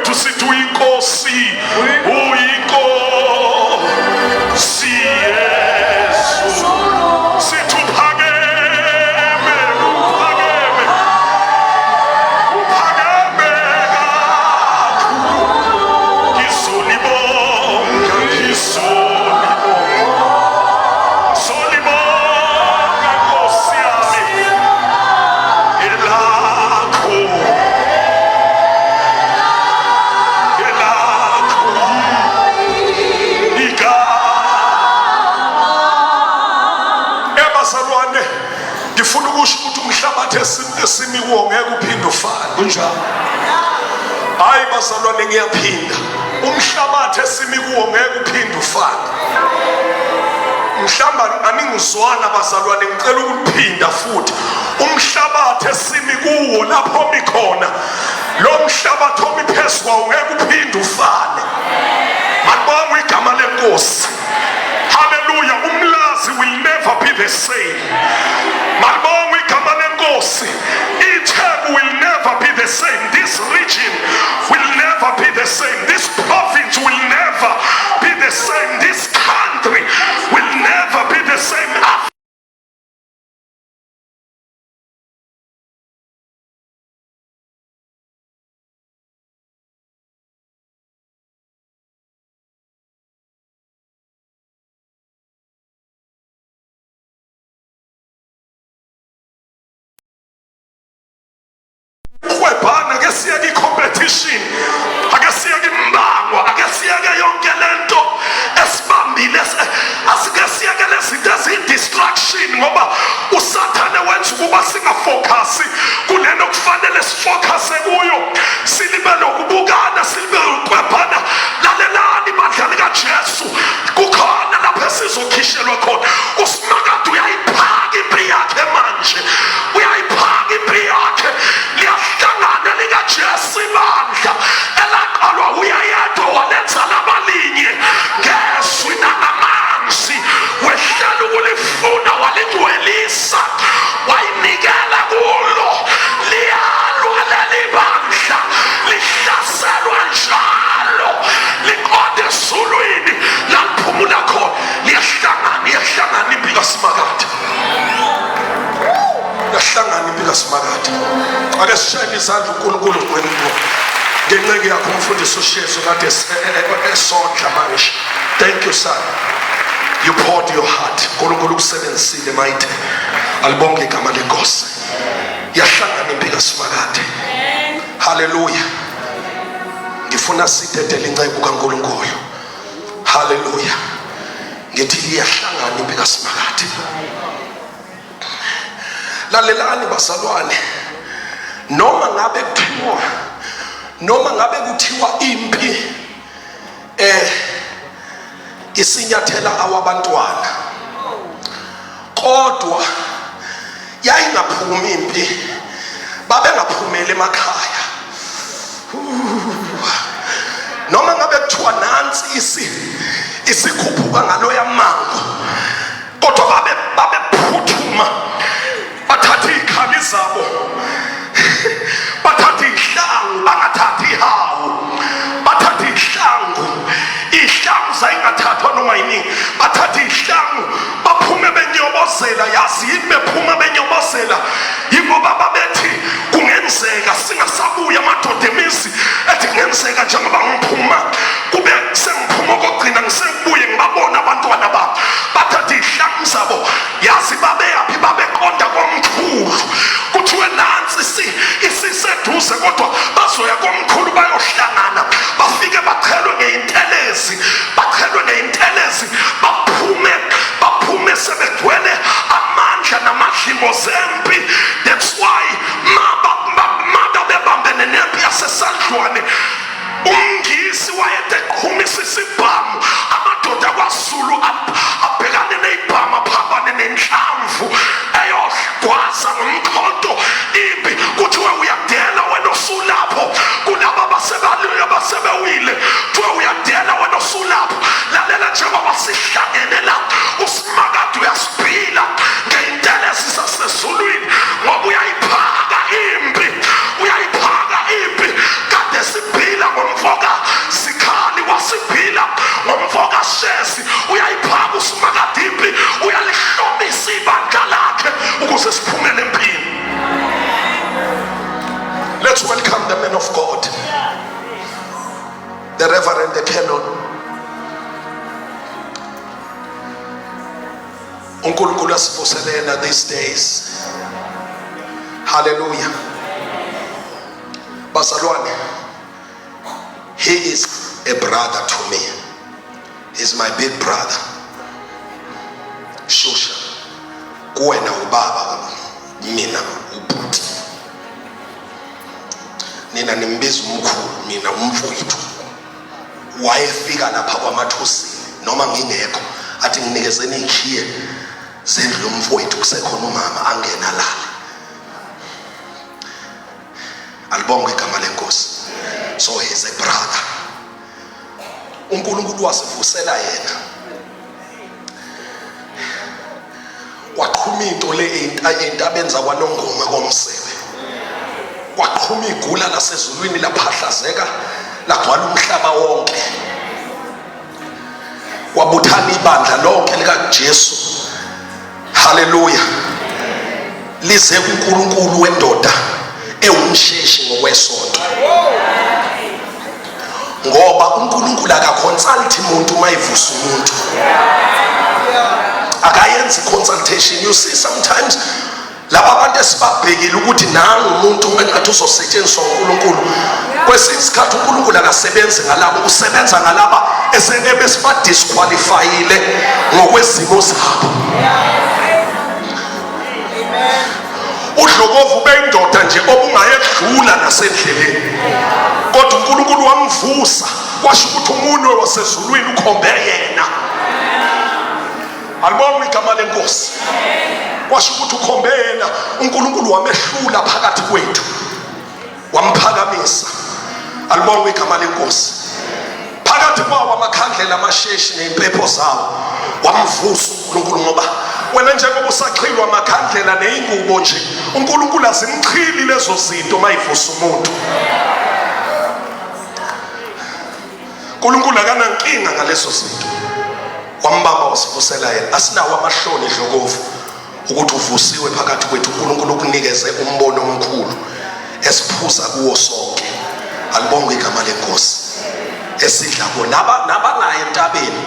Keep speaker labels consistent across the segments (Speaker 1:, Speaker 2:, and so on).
Speaker 1: bafowethu sithi uyinkosi, uyinkosi Yesu. Sithi uphakeme, uphakeme, uphakeme kakhulu. Ngizolibonga, ngizolibonga, ngizolibonga Nkosi yami elakho, elakho igama. Ebazalwane, ngifuna ukusho ukuthi umhlabathi esimi kuwo ngeke uphinde ufane. Kunjalo. Hayi bazalwane, ngiyaphinda, umhlabathi esimi kuwo ngeke uphinde ufane. Mhlamba aningizwana bazalwane, ngicela ukuphinda futhi. Umhlabathi esimi kuwo lapho omi khona, lo mhlabathi omi phezu kwawo ngeke uphinde ufane. Malibongwe igama lenkosi. Hallelujah. Umlazi will never be the same. Malibongwe igama lenkosi. Itheku will never be the same. This region will never be the same. This province will never be the same. This country will never be the same. Uhwebhana ake siyeke i-competition, ake siyeke imbango, ake siyeke yonke lento esibambile, asike siyeke lezinto eziyi-distraction, ngoba usathane wenza ukuba singafocasi kulento kufanele sifocuse kuyo, silibele ukubukana, silibele ukwebhana. Lalelani bandla likaJesu, kukhona lapho esizokhishelwa khona. Usimakade uyayiphaka impi yakhe manje, uyayiphaka impi yakhe. Liyahlangana likaJesu ibandla elaqalwa uyayedwa walenza labalinye ngezwi nangamanzi, wehlela ukulifuna walingcwelisa wayinikela kulo. Liyalwa leli bandla, lihlaselwa njalo, liqonde ezulwini laliphumula khona. Liyahlangana, iyahlangana impi kaSimakade, yahlangana impi kaSimakade. Ake sishayele izandla uNkulunkulu ngwenuko ngenceku yakho umfundisi uShezu kade esondla manje. Thank you son, you poured your heart. uNkulunkulu ukusebenzisile mighty. Alibonge igama lenkosi. Yahlangana impi kaSimakade. Haleluya. Ngifuna sidedele inceku kaNkulunkulu. Haleluya. Ngithi iyahlangana impi kaSimakade. Lalelani bazalwane, noma ngabe kuthiwa, noma ngabe kuthiwa impi isinyathela awabantwana, kodwa yayingaphumi impi, babengaphumeli emakhaya. Noma ngabe kuthiwa nansi isi isikhuphuka ngaloya mango, kodwa babe babephuthuma bathathe iy'khali zabo, bathathe iy'hlangu, bangathathi ihawu, bathathe iy'hlangu. Iy'hlangu zayingathathwa noma yiningi. Bathathe iy'hlangu baphume benyobozela. Yazi yini bephuma benyobozela? Yingoba babethi kungenzeka singasabuya amadoda emizi, ethi kungenzeka njengoba ngiphuma kube sengiphuma okokugcina, ngisekubuye ngibabona abantwana babo. Bathatha iy'hlangu zabo. Yazi babeyaphi? Babeqonda komkhulu. Kuthiwe nansi isiseduze, kodwa bazoya komkhulu bayohlangana, bafike bachelwe ngeyintelezi, bachelwe ngeyintelezi, baphume, baphume sebegcwele amandla namadlingo zempi. That's why maba bebambene nempi yasesandlwane, umngisi wayede eqhumisa isibhamu, amadoda kwaZulu abhekane nezibhamu, aphambane nenhlamvu eyogwaza ngomkhonto impi. Kuthiwe uyadela wena. man of God, the Reverend, the Canon. UNkulunkulu asivusele yena these days. Hallelujah. Bazalwane, he is a brother to me. He's my big brother. Shusha, kuwena ubaba, mina ubhuti. Nina nimbiza umkhulu, mina umfowethu. Wayefika lapha kwaMathusini noma ngingekho, athi nginikezeni ikhiye zendlu yomfowethu, kusekhona umama, angena lale. Alibonge igama lenkosi. So he's a brother. UNkulunkulu wasivusela yena, kwaqhuma into le entabeni zakwaNongoma koMsebe, kwaqhuma igula lasezulwini, laphahlazeka lagcwala umhlaba wonke, kwabuthana ibandla lonke likaJesu. Haleluya! Lize kuNkulunkulu wendoda ewumsheshi ngokwesonto, ngoba uNkulunkulu akaconsult umuntu uma evusa umuntu, akayenzi consultation. You see, sometimes laba bantu esibabhekile ukuthi nangu umuntu engathi uzosetshenziswa uNkulunkulu, kwesinye isikhathi uNkulunkulu akasebenzi ngalabo, usebenza ngalaba ebesibadisqualifyile ngokwezimo zabo. UDlokovu ubeyindoda nje obungayedlula nasendleleni, kodwa uNkulunkulu wamvusa, kwasho ukuthi umunwe wasezulwini ukhombe yena. Alibonge igama lenkosi. Kwasho ukuthi ukhombe yena, uNkulunkulu wamehlula phakathi kwethu, wamphakamisa. Alibonge igama lenkosi. Phakathi kwawo amakhandlela amasheshi nezimpepho zawo, wamvusa uNkulunkulu, ngoba wena njengoba usaxhilwa amakhandlela nezingubo nje, uNkulunkulu azimxhili lezo zinto mayivusa umuntu. uNkulunkulu akanankinga ngalezo zinto, wambamba wasivusela yena. Asinawo amahloni, Dlokovu, ukuthi uvusiwe phakathi kwethu. uNkulunkulu ukunikeze umbono omkhulu esiphuza kuwo sonke. Alibongwe igama lenkosi. Esidla kuwo nabangaye entabeni.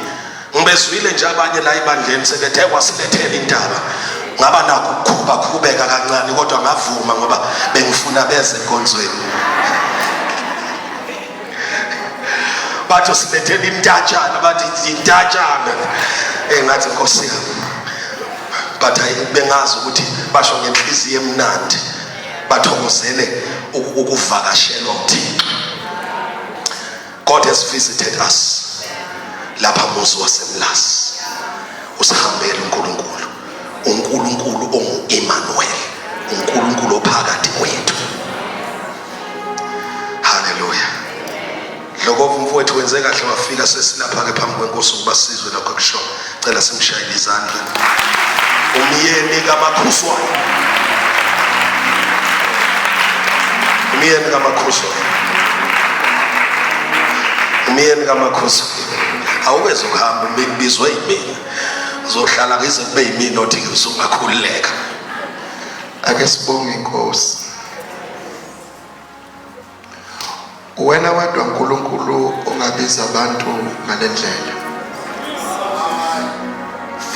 Speaker 1: Ngibezwile nje abanye la ebandleni sebethe wasilethela intaba, ngaba nakho ukukhuba khubeka kancane, kodwa ngavuma ngoba bengifuna beze enkonzweni. Bathi usilethela intatshana, bathi intatshana. Engathi Nkosi yami, but bengazi ukuthi basho ngenhliziyo emnandi, bathokozele ukuvakashelwa uThixo. God has visited us lapha muzi waseMlazi. Usihambele uNkulunkulu, uNkulunkulu ongu-Emmanuel, uNkulunkulu ophakathi kwethu. Haleluya. Dlokovu mfowethu, wenze kahle wafika. Sesilapha-ke phambi kwenkosi ukuba sizwe lokho kusho. Cela simshayele izandla umyeni kaMakhuzwayo, umyeni kaMakhuzwayo, umyeni kaMakhuzwayo. Awukeze ukuhamba, ubizwe yimina, uzohlala ngize kube yimina othi usungakhululeka.
Speaker 2: Ake sibonge inkosi. Wena wedwa uNkulunkulu ongabiza abantu ngalendlela,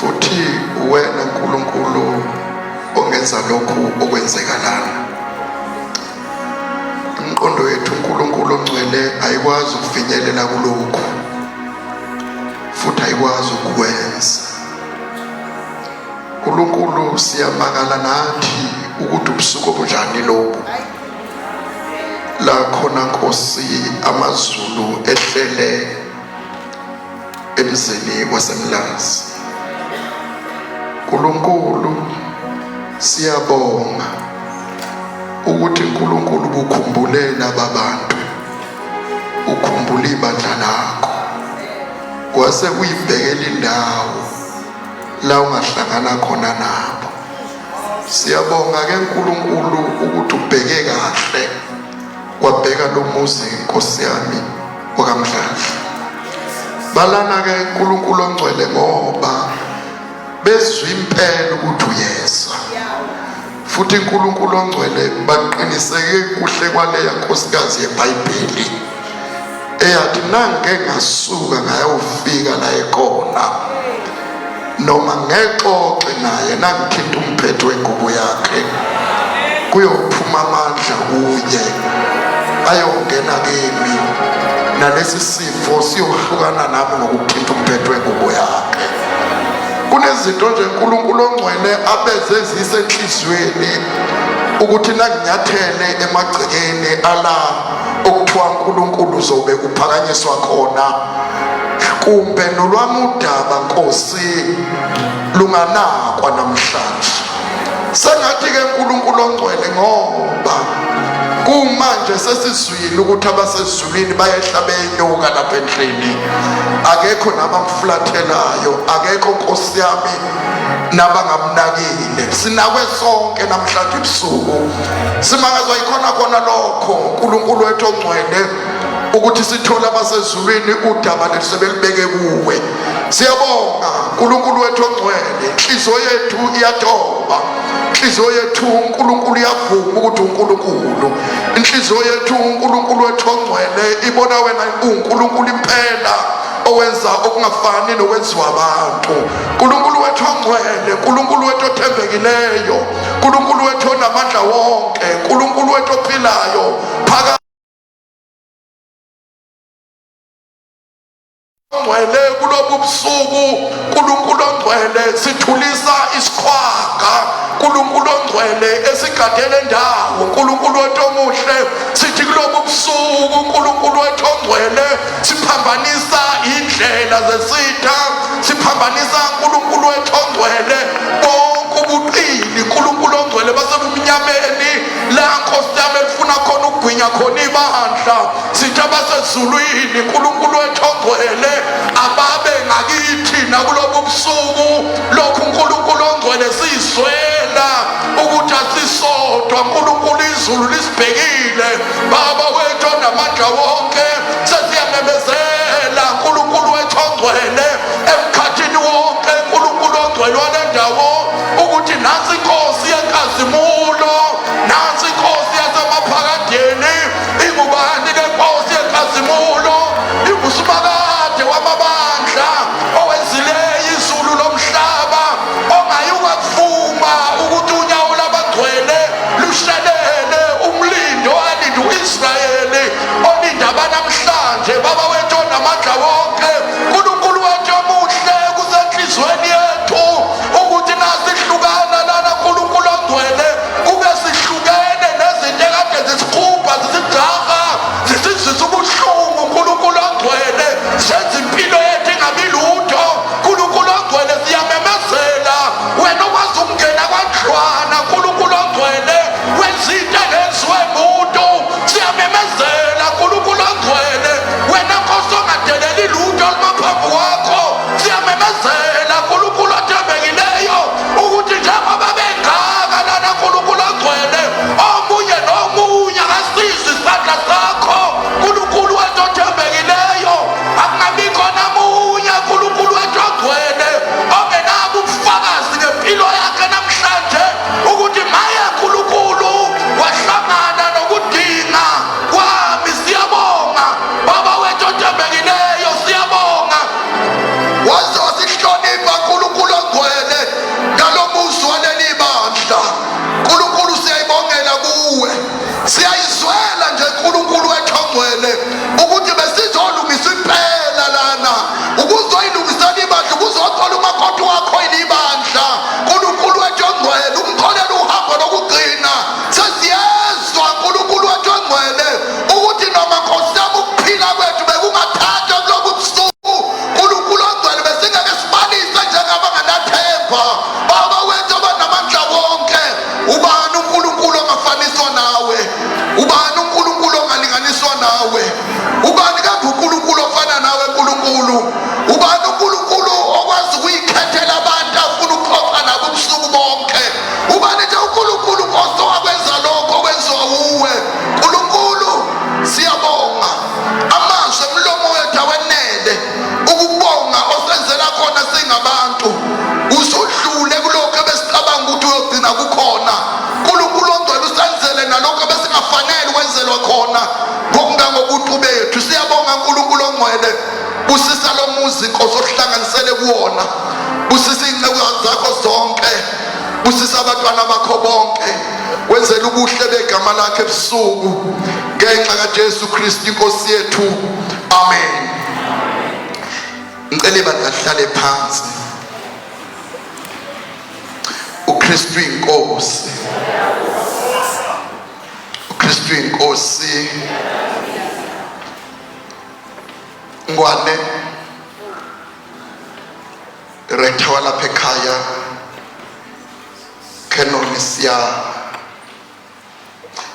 Speaker 2: futhi wena uNkulunkulu ongenza lokhu okwenzeka lana. Imiqondo yethu, uNkulunkulu ongcwele, ayikwazi ukufinyelela kulokhu, futhi ayikwazi ukukwenza. uNkulunkulu, siyamangala nathi ukuthi ubusuku obunjani lobu la khona Nkosi amazulu ehlele emzini waseMlazi. uNkulunkulu, siyabonga ukuthi uNkulunkulu ukukhumbule laba bantu, ukhumbule ibandla lakho, wase uyibhekela indawo la ungahlangana khona nabo. Siyabonga ke uNkulunkulu ukuthi ubheke kahle, wabheka lo muzi Nkosi yami wakaMdladla. Balana ke uNkulunkulu ongcwele, ngoba bezwe impela ukuthi uyeza. Futhi uNkulunkulu ongcwele, baqiniseke kuhle kwaleya nkosikazi yeBhayibheli eyathi nange ngasuka ngayofika la ekhona, noma ngexoxe naye, nangithinta umphetho wengubo yakhe, kuyophuma amandla kuye ayongena kimi, nalesi sifo siyohlukana nami ngokuthinta umphetho wengubo yakhe. Kunezinto nje uNkulunkulu ongcwele abeze zisenhliziyweni ukuthi nanginyathele emagcekeni ala okuthiwa uNkulunkulu uzobe uphakanyiswa khona, kumbe nolwami udaba Nkosi lunganakwa namhlanje. Sengathi ke uNkulunkulu ongcwele, ngoba kumanje sesizwile ukuthi abasezulwini bayehla benyuka lapha endlini, akekho nabamfulathelayo, akekho Nkosi yami nabangamnakile. Sinakwe sonke namhlanje ebusuku, simangazwa yikhona khona lokho uNkulunkulu wethu ongcwele, ukuthi sithole abasezulwini udaba lethu sebelibeke kuwe. Siyabonga uNkulunkulu wethu ongcwele, inhliziyo yethu iyatoba, inhliziyo yethu uNkulunkulu iyavuma ukuthi uNkulunkulu, inhliziyo yethu uNkulunkulu wethu ongcwele ibona wena uNkulunkulu impela owenza okungafani nokwenziwa abantu. Nkulunkulu wethu ongcwele, Nkulunkulu wethu othembekileyo, Nkulunkulu wethu onamandla wonke, Nkulunkulu wethu ophilayo phakathi ongcwele kulobu busuku. Nkulunkulu ongcwele, sithulisa isiqhwaga Nkulunkulu ongcwele esigadele ndawo. Nkulunkulu wethu omuhle, sithi kulobu busuku Nkulunkulu wethu ongcwele, siphambanisa indlela zesitha, siphambanisa Nkulunkulu wethu ongcwele bonke ubuqili Nkulunkulu ongcwele basebumnyameni la Nkosi yami elifuna khona ukugwinya khona ibandla. Sithi abasezulwini uNkulunkulu wethu ongcwele ababe ngakithi nakulobu busuku. Lokhu uNkulunkulu ongcwele siyizwela ukuthi asisodwa uNkulunkulu, izulu lisibhekile. Baba wethu onamandla wonke, sesiyamemezela uNkulunkulu wethu ongcwele emkhathini wonke uNkulunkulu ongcwele walendawo ukuthi nansi inkosi yenkazimulo, nansi inkosi yasemaphakadeni. Ingubani le nkosi yenkazimulo? Ingusimakade wamabandla owenzileyo izulu lomhlaba, ongayukwavuma ukuthi unyawo lwabangcwele lushelele, umlindi owalinda u-Israyeli, olinda abanamhlanje. Baba wethu onamandla wonke, Nkulunkulu wethu omuhle, kusenhliziyweni yethu ukuthi nasihlukana lana Nkulunkulu ongcwele, kube sihlukene nezinto ekade zisikhupha, zisijaha, zisizwisa ubuhlungu uNkulunkulu ongcwele, senza impilo yethu ingabi lutho. Nkulunkulu ongcwele, siyamemezela wena okwazi ukungena kwandlwana Nkulunkulu ongcwele, wenza into engenziwe muntu. Siyamemezela Nkulunkulu ongcwele, wena Nkosi ongadeleli lutho olumaphambi kwakho. Siyamemezela Nkulunkulu othembekileyo ukuthi njengoba bengaka lana Nkulunkulu ongcwele, omunye nomunye akasizi isandla sakho Nkulunkulu wethu othembekileyo, akungabikho namunye Nkulunkulu wethu ongcwele ongenabo ubufakazi ngempilo yakhe namhlanje ukuthi maye Nkulunkulu wahlangana nokudinga kwami. Siyabonga Baba wethu othembekileyo, siyabonga.
Speaker 3: Waze wasihlonipha uNkulunkulu ongcwele ngalomuzi waleli bandla. Nkulunkulu, siyayibongela kuwe, siyayizwela nje uNkulunkulu wethu ongcwele ukuthi besizolungisa impela lana, ukuzoyilungisela ibandla, ukuzothola umakoti wakho yini ibandla. Nkulunkulu wethu ongcwele, umtholele uhambo lokugcina. Sesiyezwa uNkulunkulu wethu ongcwele ukuthi noma Nkosi yami ukuphila kwethu bekungathathwa kulobu busuku, uNkulunkulu ongcwele, besingeke sibalise njengabanganathemba. Baba wethu abanamandla wonke, ubani uNkulunkulu ongafaniswa nawe? Ubani uNkulunkulu ongalinganiswa nawe? Ubani kambe uNkulunkulu ofana nawe Nkulunkulu? Ubani uNkulunkulu okwazi ukuyikhethela abantu afuna ukuxoxa nabo ubusuku bonke? Ubani nje uNkulunkulu Nkosi owakwenza lokho okwenziwa wuwe? Nkulunkulu, siyabonga. Amazwi emlomo wethu awenele ukubonga osenzela khona singabantu. Usudlule kulokho ebesicabanga ukuthi uyogcina kukhona. lokho besingafanele ukwenzelwa khona ngokungangobuntu bethu. Siyabonga uNkulunkulu ongcwele, busisa lo muzi Nkosi ohlanganisele kuwona, busisa iy'nceku zakho zonke, busisa abantwana bakho bonke, wenzela ubuhle begama lakhe ebusuku ngenxa kaJesu Kristu inkosi yethu, amen. Ngicela ibandla lihlale phansi. uKristu inkosi, uKristu inkosi. Ngwane rector walapha ekhaya Canon, siya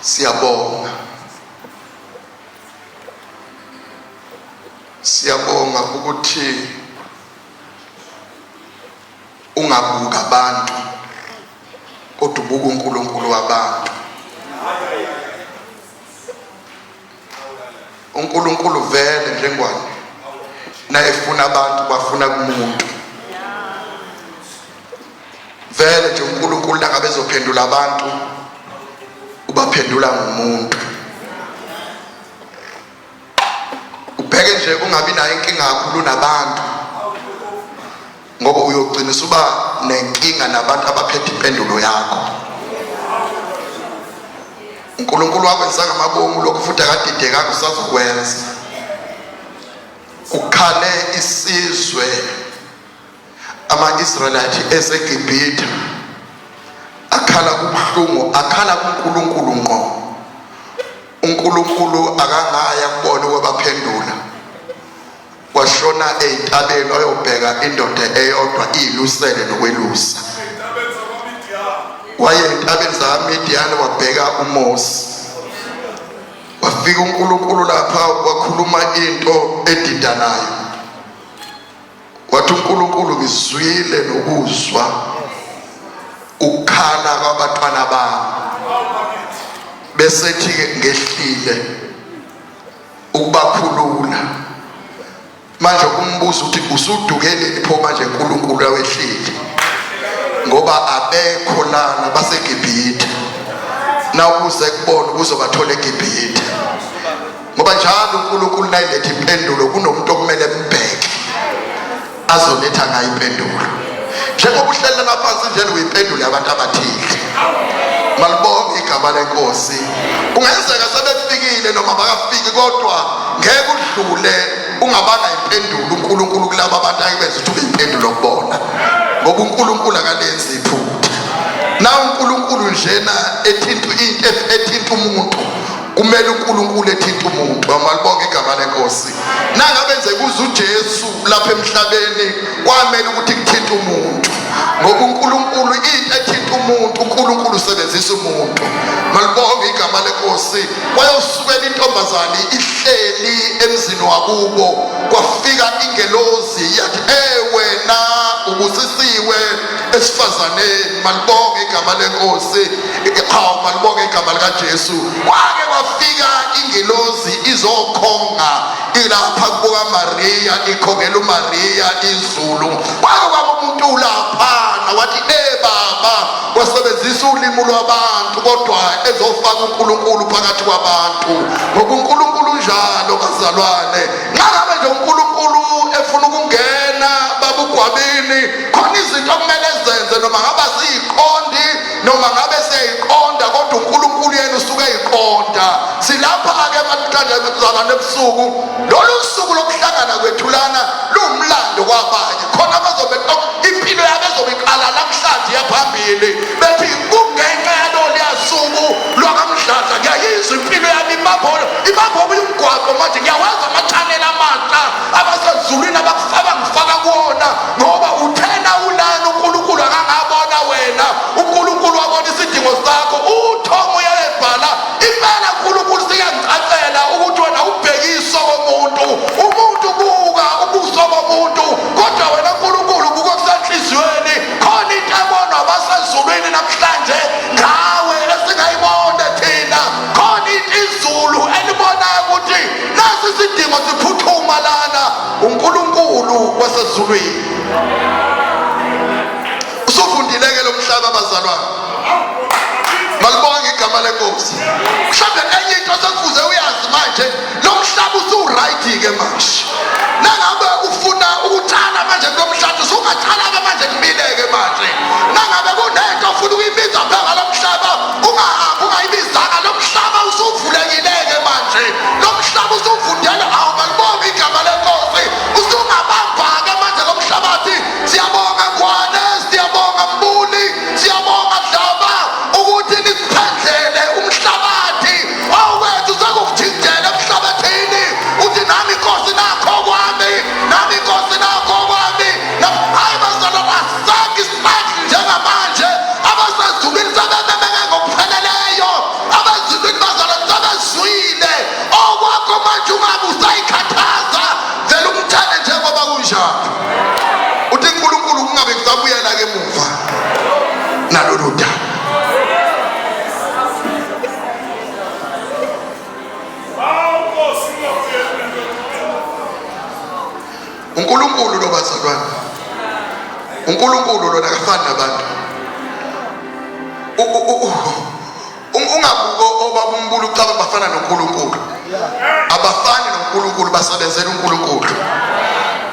Speaker 3: siyabonga siyabonga ukuthi ungabuka abantu kodwa ubuka uNkulunkulu wabantu. uNkulunkulu vele njengwane nayefuna abantu bafuna kumuntu vele nje uNkulunkulu nangabe ezophendula abantu ubaphendula ngomuntu. Ubheke nje ungabi nayo inkinga kakhulu nabantu ngoba uyogcina usuba nenkinga nabantu abaphethe impendulo yakho. uNkulunkulu wakwenza ngamabomu lokhu futhi akadidekanga, usazokwenza. Kukhale isizwe ama-Israyeli eseGibhithe akhala kubuhlungu, akhala kuNkulunkulu ngqo. uNkulunkulu akangaya kubona ukwabaphendula, washona ey'ntabeni wayobheka indoda eyodwa iyilusele nokwelusa. Waye ey'ntabeni zakaMidiyani wabheka uMose, wafika uNkulunkulu lapha wakhuluma into edidanayo. Wathi uNkulunkulu, ngizwile nokuzwa ukukhala kwabatwana bami, besethi ngehlile ukubakhulula. Manje umbuzo uthi usudukeleni pho manje uNkulunkulu awehlile, ngoba abekho lana baseGibhithe, nawukuze kubona ukuzobathola eGibhithe. Ngoba njalo uNkulunkulu nayiletha impendulo kunomuntu okumele mbheke azoletha ngayo impendulo. Njengoba uhlelela phansi nje uyimpendulo yabantu abathile. Malibonge igama lenkosi. Kungenzeka sebefikile noma bakafiki, kodwa ngeke udlule ungabanga impendulo uNkulunkulu kulabo abantu ayikwenza ukuthi ube impendulo kubona, ngoba uNkulunkulu akalenzi iphutha. Na uNkulunkulu njena ethinta into ethinta umuntu, kumele uNkulunkulu ethinta umuntu. Amalibonge igama lenkosi. Nangabe nje kuze uJesu lapha emhlabeni kwamele ukuthi kuthinte umuntu, ngoba uNkulunkulu into ethinta umuntu, uNkulunkulu usebenzisa umuntu. Malibonge igama lenkosi. Kwayosukela intombazane ihleli emzini wakubo, kwafika ingelozi yathi, "Eh wena ubusisiwe esifazaneni." Malibonge igama lenkosi. Hawu, malibonge igama likaJesu. Kwake kwafika ingelozi izokhonga ilapha kuka Maria, ikhongela uMaria izulu. Kwake kwaba umuntu laphana wathi, "Eh baba," wasebenzisa ulimi lwabantu kodwa ezofaka uNkulunkulu phakathi kwabantu, ngoba uNkulunkulu unjalo bazalwane. Nxa ngabe nje uNkulunkulu efuna ukungena babugwabini, khona izinto okumele zenze, noma ngaba siyiqondi noma ngabe siyayiqonda, kodwa uNkulunkulu yena usuke eyiqonda. Silapha-ke mzalwane ebusuku, lolu suku lokuhlangana kwethu lana luwumlando kwabanye. Khona bazobe impilo yabo ezobe iqala namhlanje yaphambili, bethi kungenxa yaloluya suku lwakamdladla ngiyayizwa impilo yami ibambolo ibamba omunye umgwaqo manje, ngiyawazi amachanela amasha abasezulwini abangifaka kuwona, ngoba uthena ulana uNkulunkulu akangabona wena, uNkulunkulu wabona isidingo sakho. Uthoma uyayebhala impela, uNkulunkulu sikangicacela ukuthi wena ubhekiso komuntu, umuntu buka ubuso bomuntu, kodwa wena uNkulunkulu buka kusenhliziyweni. Khona into ebonwa abasezulwini namhlanje ngawe esingayibona thina, khona into izulu elibonayo ukuthi nasi isidingo siphuthuma lana. uNkulunkulu wasezulwini usufundile-ke lo mhlaba bazalwane. Malibonge igama igama lenkosi. Mhlawumbe enye into sekufuze uyazi manje, lo mhlaba usu-right-ke manje. Nangabe ufuna ukutshala manje kulo mhlaba, usungatshala-ke manje kumile-ke manje. Nangabe kunento ofuna ukuyibiza phezu kwalo mhlaba, ungahambi ungayibizanga. Lo mhlaba usuvulekile-ke manje, lo mhlaba usuvundele. Awu, malibonge igama lenkosi. Usungabamba-ke manje lo mhlabathi. Siyabonga Ngwane, siyabonga Mbuli, siyabonga Dlaba ukuthi nisiphendlele umhlabathi owethu. Sekukuthindela emhlabathini, uthi nami inkosi nakho kwami, nami inkosi nakho kwami. Hayi bazalwane, asakhe isandla njengamanje. Abasezulwini sebememeke ngokupheleleyo. Abezulwini bazalwane sebezwile okwakho manje. Ungabe usayikhathaza, vele umthele njengoba kunjalo. Uthi uNkulunkulu kungabe kusabuyela ke emuva nalolu daba. uNkulunkulu lo bazalwane, uNkulunkulu lona akafani nabantu. Ungabuko obaba uMbulu ucabanga bafana noNkulunkulu. Abafani noNkulunkulu, basebenzela uNkulunkulu.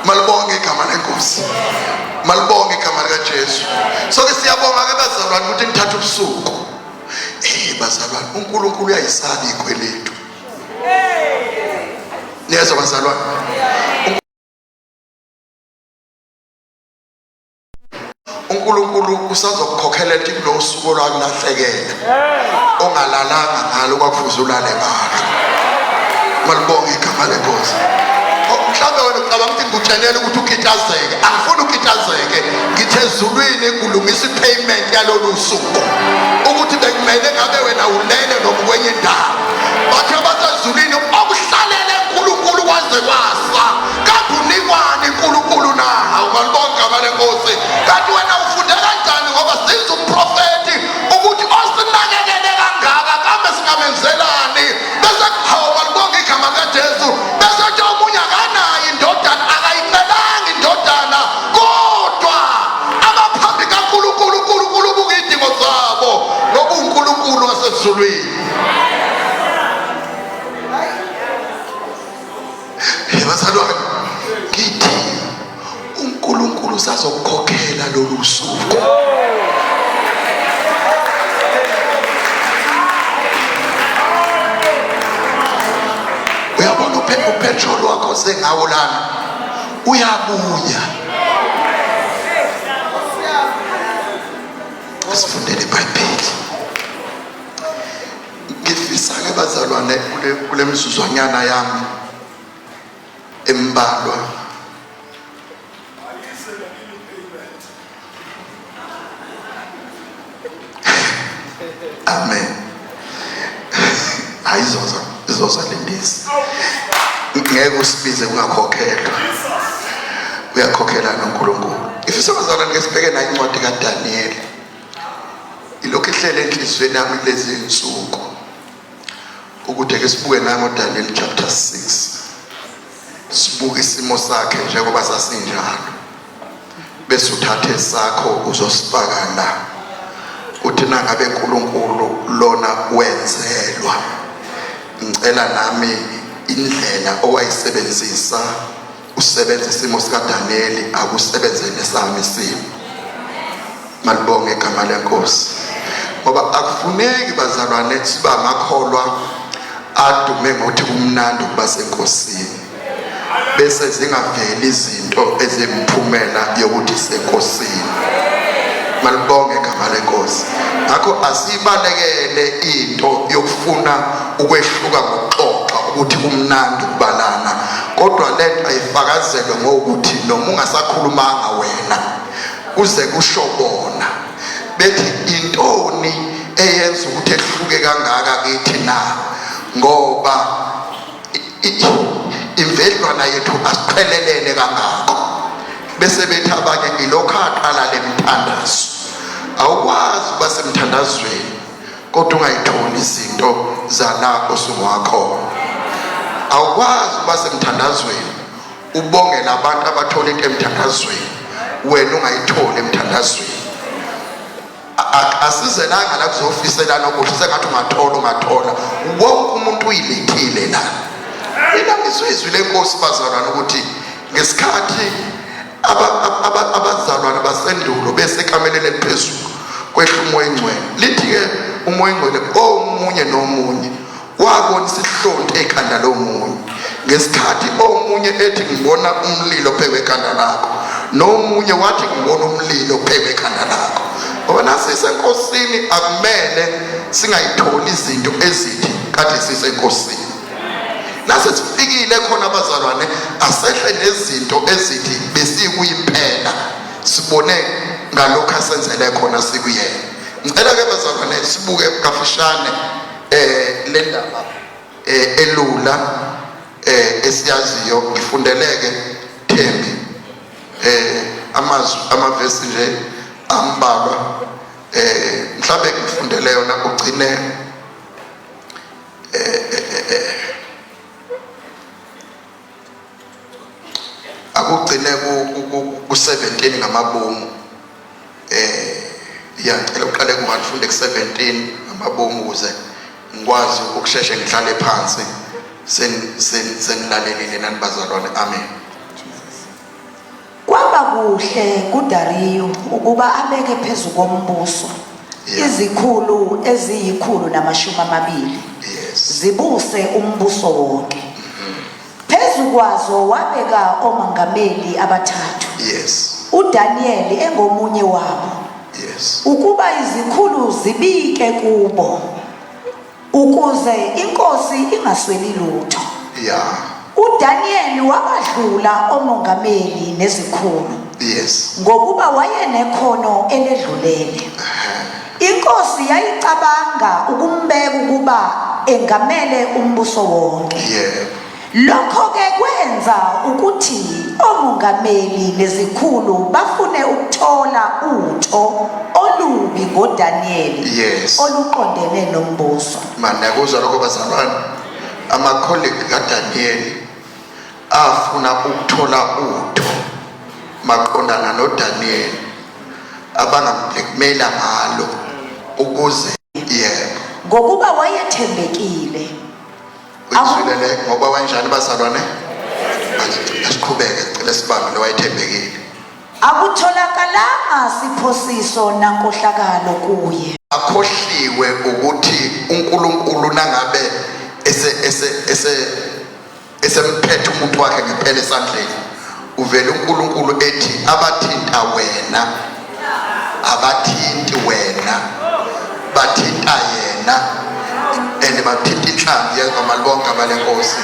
Speaker 3: Malibonge igama lenkosi, malibonge igama likaJesu. So ke siyabonga ke bazalwane ukuthi nithathe ubusuku. Eh bazalwane, uNkulunkulu uyayisaba ikweletu. Niyezwa bazalwane? uNkulunkulu usazokukhokhelela ukuthi kulowo suku olwakulahlekela ongalalanga ngalo kwakufuze ulale ngalo. Malibonge igama lenkosi. Oh, mhlawumbe wena ucabanga ukuthi ngikutshenela ukuthi ukitazeke. Angifuni ukitazeke, ngithe ezulwini kulungisa i-payment yalolu suku, ukuthi bekumele ngabe wena ulele noma kwenye indawo. Bathi abasezulwini okuhlalele uNkulunkulu kwaze kwasa, kanti unikwani uNkulunkulu na? Awumalibonga igama lenkosi. Kanti wena ufunde kanjani? Ngoba siza umprofeti ukuthi osinakekele kangaka kambe singamenzelani? Bese hawu, malibonga igama likaJesu. Bese nje omunye akanayo indodana, akayicelanga indodana, kodwa abaphambi kaNkulunkulu, uNkulunkulu ubuka izidingo zabo ngoba uNkulunkulu wasezulwini. Bazalwane, ngithi uNkulunkulu usazokukhokhela lolu suku. Uyabona upetrol wakho sengawo lana uyabuya. Asifundele iBhayibheli. Ngifisa-ke bazalwane kule mizuzwanyana yami embalwa amen. Hayi, izoza, izoza lendisi. Ngeke usibize kungakhokhelwa, uyakhokhela noNkulunkulu. Ngifisa bazalwane ke sibheke nayo incwadi kaDaniel. Ilokhu ihlele enhliziyweni yami kulezi insuku ukuthi ke sibuke nango Daniel chapter 6, sibuke isimo sakhe njengoba sasinjalo, bese uthathe sakho uzosifaka la. Uthi nangabe uNkulunkulu lona wenzelwa, ngicela nami indlela owayisebenzisa usebenza isimo sikaDaniyeli akusebenze nesami isimo. Malibonge igama lenkosi. Ngoba akufuneki bazalwane siba amakholwa adume ngokuthi kumnandi ukuba senkosini, bese zingaveli izinto ezimphumela yokuthi senkosini. Malibonge igama lenkosi. Ngakho asibalekele into yokufuna ukwehluka ngokuxoxa ukuthi kumnandi ukubalana, kodwa lento ayifakazelwe ngokuthi noma ungasakhulumanga wena kuze kusho bona bethi intoni eyenza ukuthi ehluke kangaka kithi na, ngoba imvedlwana yethu asiqhelelene kangako. Bese bethi abanye ngilokhu aqala le mthandazo. Awukwazi ukuba semthandazweni kodwa ungayitholi izinto zala osungakhona. Awukwazi ukuba semthandazweni ubongela abantu abathola into emthandazweni, wena ungayitholi emthandazweni.
Speaker 2: Asizelanga la kuzofiselana okuhle sengathi ungathola ungathola wonke umuntu uyilethile la. Mina ngizwe izwi lenkosi bazalwane ukuthi ngesikhathi abazalwane basendulo besekameleni eliphezulu kwehla umoya engcwele lithi-ke umoya engcwele omunye nomunye wabona isihlonti ekhanda lomunye ngesikhathi omunye ethi ngibona umlilo phezu kwekhanda lakho nomunye wathi ngibona umlilo phezu kwekhanda lakho ngoba nasisenkosini akumele singayitholi izinto ezithi kade sisenkosini nase sifikile khona abazalwane asehle nezinto ezithi besikuyimpela sibone ngalokho asenzele khona sikuyena ngicela ke bazalwane sibuke kafushane eh le ndaba eh elula eh esiyaziyo ngifundeleke Thembi eh amazwi amavesi nje ambalwa eh mhlambe ngifundele yona ugcine eh, eh, eh, eh. Akugcine ku-17 ngamabomu eh ya ngicela uqale ku-1 funde ku-17 ngamabomu ukuze ngikwazi ukusheshe ngihlale phansi senilalelile nani bazalwane amen.
Speaker 4: Kwaba kuhle kuDariyu ukuba abeke phezu kombuso izikhulu eziyikhulu namashumi amabili zibuse umbuso wonke. Phezu kwazo wabeka omangameli abathathu.
Speaker 2: Yes.
Speaker 4: uDaniyeli engomunye wabo.
Speaker 2: Yes.
Speaker 4: Ukuba izikhulu zibike kubo ukuze inkosi ingasweli lutho.
Speaker 2: Yeah.
Speaker 4: uDaniyeli wabadlula omongameli nezikhulu.
Speaker 2: Yes.
Speaker 4: Ngokuba wayenekhono eledlulele. Inkosi yayicabanga ukumbeka ukuba engamele umbuso wonke.
Speaker 2: Yebo.
Speaker 4: Lokho-ke kwenza ukuthi omongameli nezikhulu bafune ukuthola utho olubi ngoDaniyeli
Speaker 2: Yes.
Speaker 4: oluqondene nombuso.
Speaker 2: Mani nakuzwa lokho bazalwane, ama-colleague kaDaniyeli afuna ukuthola utho maqondana noDaniyeli abangamblackmaila ngalo ukuze yebo
Speaker 4: Ngokuba wayethembekile.
Speaker 2: Uyizwile le ngoba wanjani bazalwane? Asiqhubeke sicela sibambe lo wayethembekile.
Speaker 4: Akutholakalanga siphosiso nankohlakalo kuye.
Speaker 2: Akhohliwe ukuthi uNkulunkulu nangabe ese ese ese esemphethe umuntu wakhe ngempela esandleni uvela uNkulunkulu ethi abathinta wena abathinti wena bathinta yena and bathinta inhlamvu yegama libonke abalenkosi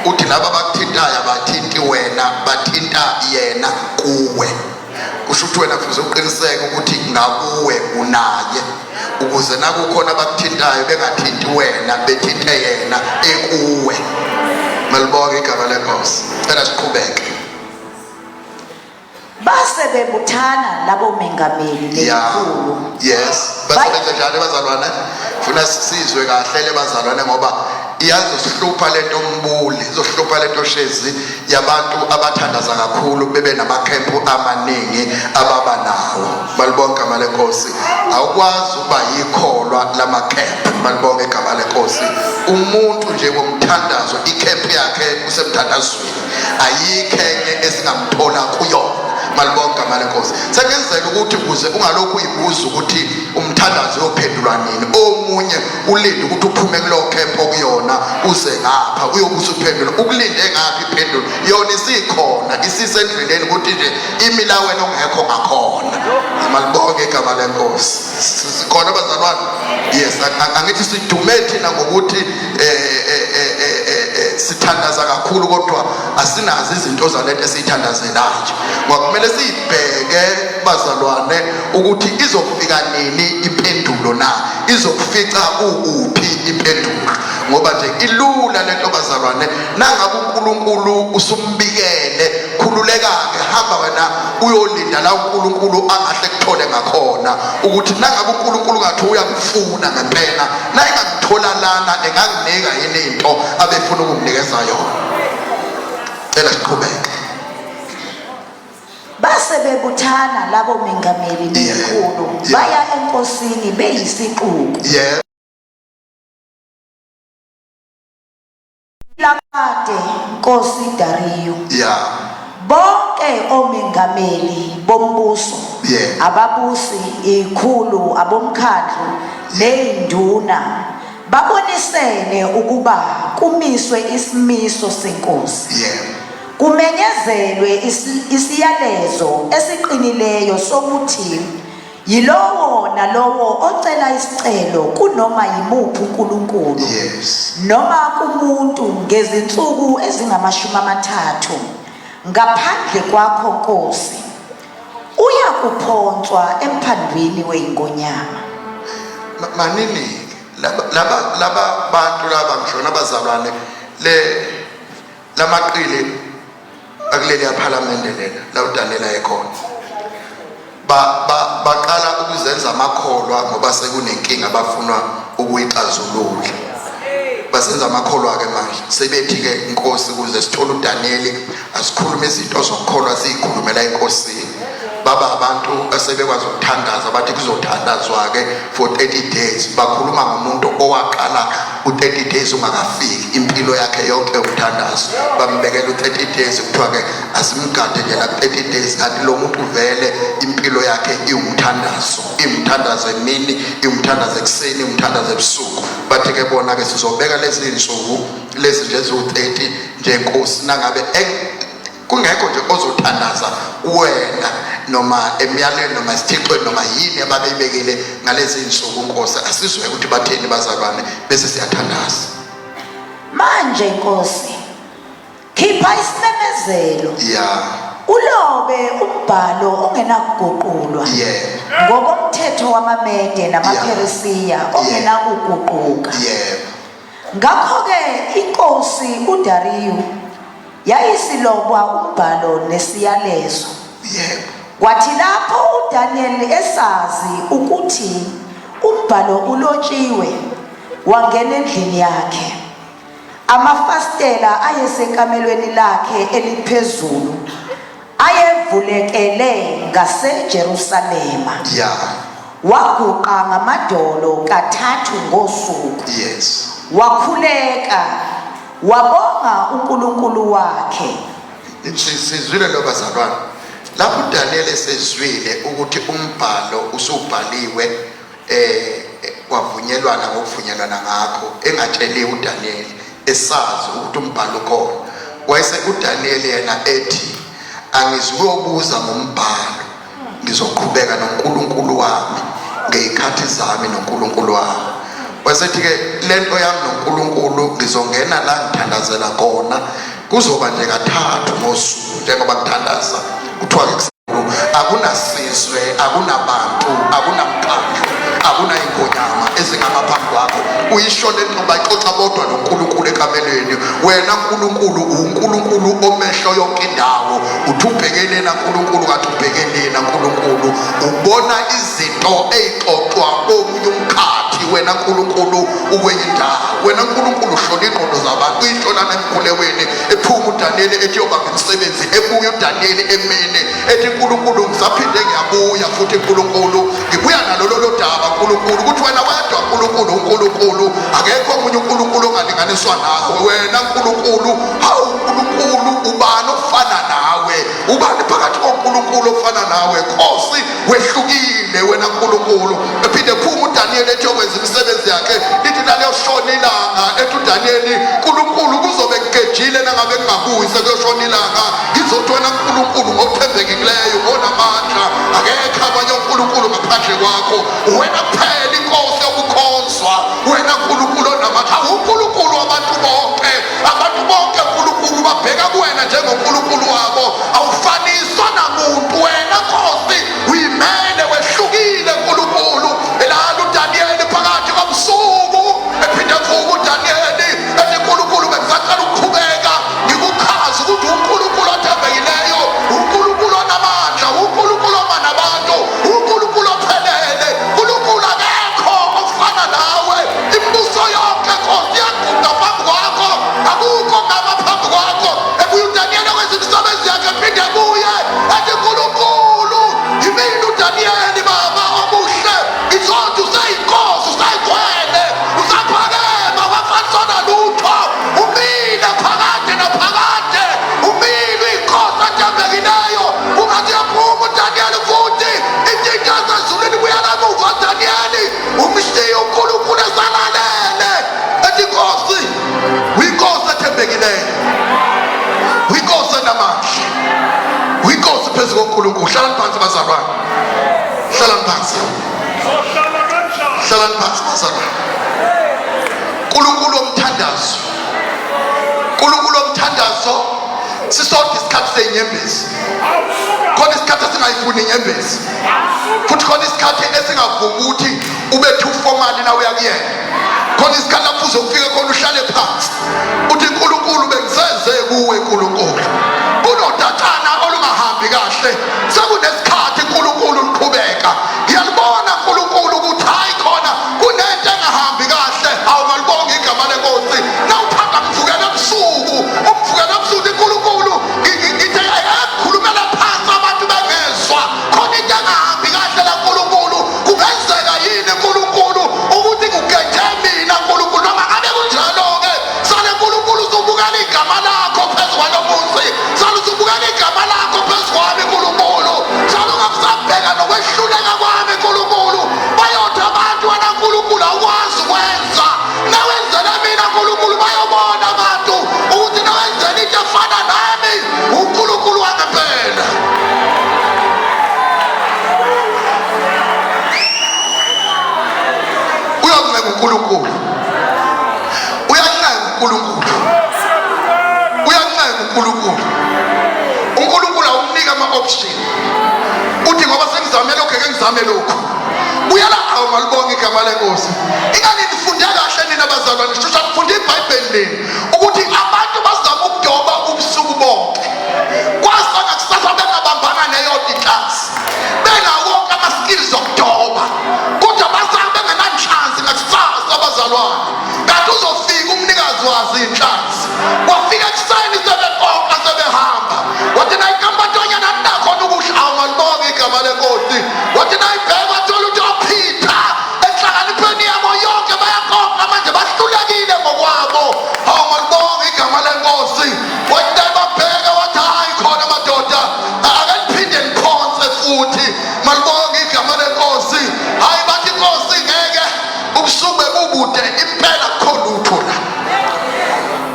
Speaker 2: uthi laba abakuthintayo abathinti wena bathinta yena kuwe kusho ukuthi wena kufuze uqiniseke ukuthi ngakuwe unaye ukuze nakukhona abakuthintayo bengathinti wena bethinte yena ekuwe malibonke igama lenkosi cela siqhubeke
Speaker 4: Base bebuthana labo mengameli nezikhulu.
Speaker 2: Yes. Basebenza njani bazalwane? Funa sisizwe kahle le bazalwane ngoba iyazosihlupha lento mbuli, izohlupha lento shezi yabantu abathandaza kakhulu bebe namakhempu amaningi ababa nawo. Malibonke igama lenkosi. Awukwazi ukuba yikholwa lamakhempu. Malibonke igama lenkosi. Umuntu nje womthandazo ikhempu yakhe usemthandazweni. Ayikho enye esingamthola kuyona. Malibonke igama lenkosi. Sekenzeka ukuthi ukuze ungalokhu uyibuza ukuthi umthandazo uyophendulwa nini, omunye ulinde ukuthi uphume kulowo camp okuyona uze ngapha uyobe usuphendula. Ukulinde ngapha iphendulo yona isikhona, isisendleleni ukuthi nje imi la wena ongekho ngakhona. Malibonke igama lenkosi. Sikhona bazalwane? Yes, angithi sidume thina ngokuthi eh, eh, eh, sithandaza kakhulu kodwa asinazo izinto zalento esiyithandazelayo. Ngoba kumele siyibheke bazalwane ukuthi izofika nini impendulo na, izokufica ukuphi impendulo. Ngoba nje ilula lento bazalwane, nangabe uNkulunkulu usumbikele, khululeka-ke, hamba wena uyolinda la uNkulunkulu angahle kuthole ngakhona ukuthi nangabe uNkulunkulu ngathi uyangifuna ngempela, na engangithola lana enganginika yini into abefuna ukunginikeza yona. Cela siqhubeke.
Speaker 4: Base bebuthana labo mengameli nezikhulu baya enkosini beyisixuku. Lakade Nkosi Dariyu. Bonke omengameli bombuso, ababusi, ikhulu, abomkhandlu nezinduna babonisene ukuba kumiswe isimiso senkosi. Kumenyezelwe isiyalezo esiqinileyo sokuthi yilowo nalowo ocela isicelo kunoma yimuphi uNkulunkulu noma kumuntu ngezinsuku ezingama-30 ngaphandle kwakho Nkosi uyakuphonswa emphandwini weyingonyama.
Speaker 2: Maningi laba bantu laba ngishona abazalwane le lamaqili akuleli yaphalamende lena la uDaniel ayekhona ba baqala ukuzenza amakholwa ngoba sekunenkinga abafunwa ukuyixazulula. Basenza amakholwa ke manje, sebethi ke inkosi ukuze sithole uDaniel asikhulume izinto zokukholwa siyikhulumela enkosini. Baba abantu asebekwazi ukuthandaza bathi kuzothandazwa ke for 30 days. Bakhuluma ngomuntu owaqala u-30 days ungakafiki, impilo yakhe yonke umthandazo. Bambekela u-30 days, kuthiwa ke asimgade nje la 30 days, kanti lo muntu vele impilo yakhe iwumthandazo, iwumthandazo emini, iwumthandazo ekuseni, iwumthandazo ebusuku. Bathi ke bona ke sizobeka lezi zinsuku lezi nje eziwu-30 nje nkosi, nangabe kungekho nje ozothandaza wena noma emyalweni noma esithixweni noma yini ababeyibekile ngalezi zinsuku nkosi, asizwe ukuthi batheni bazalwane bese siyathandaza.
Speaker 4: Manje nkosi, khipha isimemezelo ulobe umbhalo ongenakuguqulwa ngokomthetho wamaMede namaPheresiya ongenakuguquka. Ngakho-ke inkosi uDariyu yayisilobwa umbhalo nesiyalezo. Kwathi lapho uDaniel esazi ukuthi umbhalo ulotshiwe, wangena endlini yakhe. Amafasitela ayesekamelweni lakhe eliphezulu ayevulekele ngaseJerusalema. Waguqa ngamadolo kathathu ngosuku. Wakhuleka, wabonga uNkulunkulu wakhe.
Speaker 2: Sizwile lo bazalwane. Lapho uDaniel esezwile ukuthi umbhalo usubhaliwe, kwavunyelwana ngokuvunyelwana ngakho, engatsheliwe uDaniel, esazi ukuthi umbhalo ukhona. Wayese uDaniel yena ethi angizukuyobuza ngombhalo, ngizoqhubeka noNkulunkulu wami ngeyikhathi zami noNkulunkulu wami. Wasethi ke lento yami noNkulunkulu ngizongena la ngithandazela khona, kuzoba nje kathathu ngosuku njengoba ngithandaza. Kuthiwa ke akunasizwe, akunabantu, akunamkhandlu, akunayingonyama ezingama phambi kwakho. Uyisho lento bayixoxa bodwa noNkulunkulu ekamelweni. Wena Nkulunkulu uNkulunkulu omehlo yonke indawo, uthi ubheke lena Nkulunkulu, kanti ubheke lena Nkulunkulu, ubona izinto eyixoxwa komunye umkhathi. Wena Nkulunkulu ukwenye indawo, wena Nkulunkulu uhlola ingqondo zabantu, uyihlola nemkhulekweni. Ephuma uDaniel ethi yobamba imisebenzi, ebuya uDaniel emini ethi Nkulunkulu ngisaphinde ngiyabuya futhi Nkulunkulu ngibuya nalo lolo daba Nkulunkulu, ukuthi wena wedwa Nkulunkulu uNkulunkulu, akekho omunye uNkulunkulu ongalinganiswa nawe. Wena Nkulunkulu, hawu Nkulunkulu, ubani ofana nawe? Ubani phakathi koNkulunkulu ofana nawe? Nkosi, wehlukile wena Nkulunkulu. Ephinde phuma uDaniel ethi yokwenza imisebenzi yakhe, lithi laliyoshona ilanga, ethi uDaniel Nkulunkulu kuzobe kugejile nangabe kungabuyi sekuyoshona ilanga, ngizothi wena Nkulunkulu ngothembekileyo ngonamandla, akekho abanye onkulunkulu ngaphandle kwakho, wena kuphela inkosi yokukhonzwa, wena Nkulunkulu onamandla, uNkulunkulu wabantu bonke, abantu bonke Nkulunkulu babheka kuwena njengoNkulunkulu wabo, awufaniswa namuntu wena Nkosi, uyimele wehlukile Nkulunkulu. Elala uDaniyeli phakathi kobusuku, ephinde evuka uDaniyeli ethi Nkulunkulu bengisacela ukuqhubeka ngikuchaze ukuthi uNkulunkulu othembekileyo, uNkulunkulu onamandla, uNkulunkulu omanabantu, uNkulunkulu ophelele, uNkulunkulu akekho ofana nawe, imibuso yonke
Speaker 3: uDaniyeli baba omuhle ngizothi useyinkosi usayigcwele usaphakema wafanisona lutho umile phakade naphakade umile inkosi ethembekileyo ungathi uyaphuma uDaniyeli futhi izinto zezulwini buyela emuva Daniyeli umshiye uNkulunkulu esalalele ethi inkosi uyinkosi ethembekileyo uyinkosi enamandla uyinkosi phezu koNkulunkulu. Hlalani phansi bazalwane, hlalani phansi, hlalani phansi bazalwane. Nkulunkulu womthandazo, Nkulunkulu womthandazo, sisodwa isikhathi seyinyembezi, khona isikhathi esingayifuni inyembezi, futhi khona isikhathi esingavumi ukuthi ube too formal na uya kuyena. Khona isikhathi lapho uzofika khona uhlale phansi uthi uNkulunkulu bengiseze kuwe uNkulunkulu, kunodatshana olungahambi kahle, sekunesikhathi uNkulunkulu liqhubeka, ngiyalibona uNkulunkulu ukuthi hayi khona kunento engahambi kahle. Awungalibonga igama lenkosi nawuthanda mvukela ebusuku, umvukela ebusuku uNkulunkulu ngithe ekhulumela phansi abantu bengezwa, khona into engahambi kahle la Nkulunkulu. Kungenzeka yini Nkulunkulu ukuthi kugethe mina Nkulunkulu? Noma ngabe kunjalo-ke, sale Nkulunkulu usubukela igama lakho phezu kwalo muzi, sale usubukela igama lakho phezu kwami Nkulunkulu, sale ungakusabheka nokwehluleka kwami Nkulunkulu. Bayothi abantu wena Nkulunkulu awukwazi ukwenza, nawenzele mina Nkulunkulu, bayobona abantu ukuthi nawenzele into efana nami uNkulunkulu wangempela. Uyancenga uNkulunkulu, uyancenga uNkulunkulu, uyancenga uNkulunkulu. uNkulunkulu awumnika ama-option, uthi ngoba sengizame lokhu, eke ngizame lokhu, buyela. Awu, malibonga igama lenkosi. Ingani nifunde kahle nina bazalwane, shusha nifunde iBhayibheli nini ukuthi abantu bazama ukudoba ubusuku bonke, kwasa ngakusasa bengabambanga neyodwa inhlanzi, benawonke ama-skills okudoba, kodwa basaba bengenanhlanzi ngakusasa abazalwane. Kanti uzofika umnikazi wazi iy'nhlanzi. Wafika ekuseni sebeqoqa sebehamba, wathi nayikambatonyana nakhona ukudla. Awu, malibonga igama lenkosi. Wathi nayibheka wathola ukuthi ophitha enhlakanipheni yabo yonke bayaqoqa manje bahlulekile ngokwabo. Awu, malibonga igama lenkosi. Wathi nayibabheka wathi hayi khona madoda, ake niphinde niphonse futhi. Malibonga igama lenkosi. Hayi, bathi inkosi ngeke, ubusuku bebubude impela, kukho lutho la.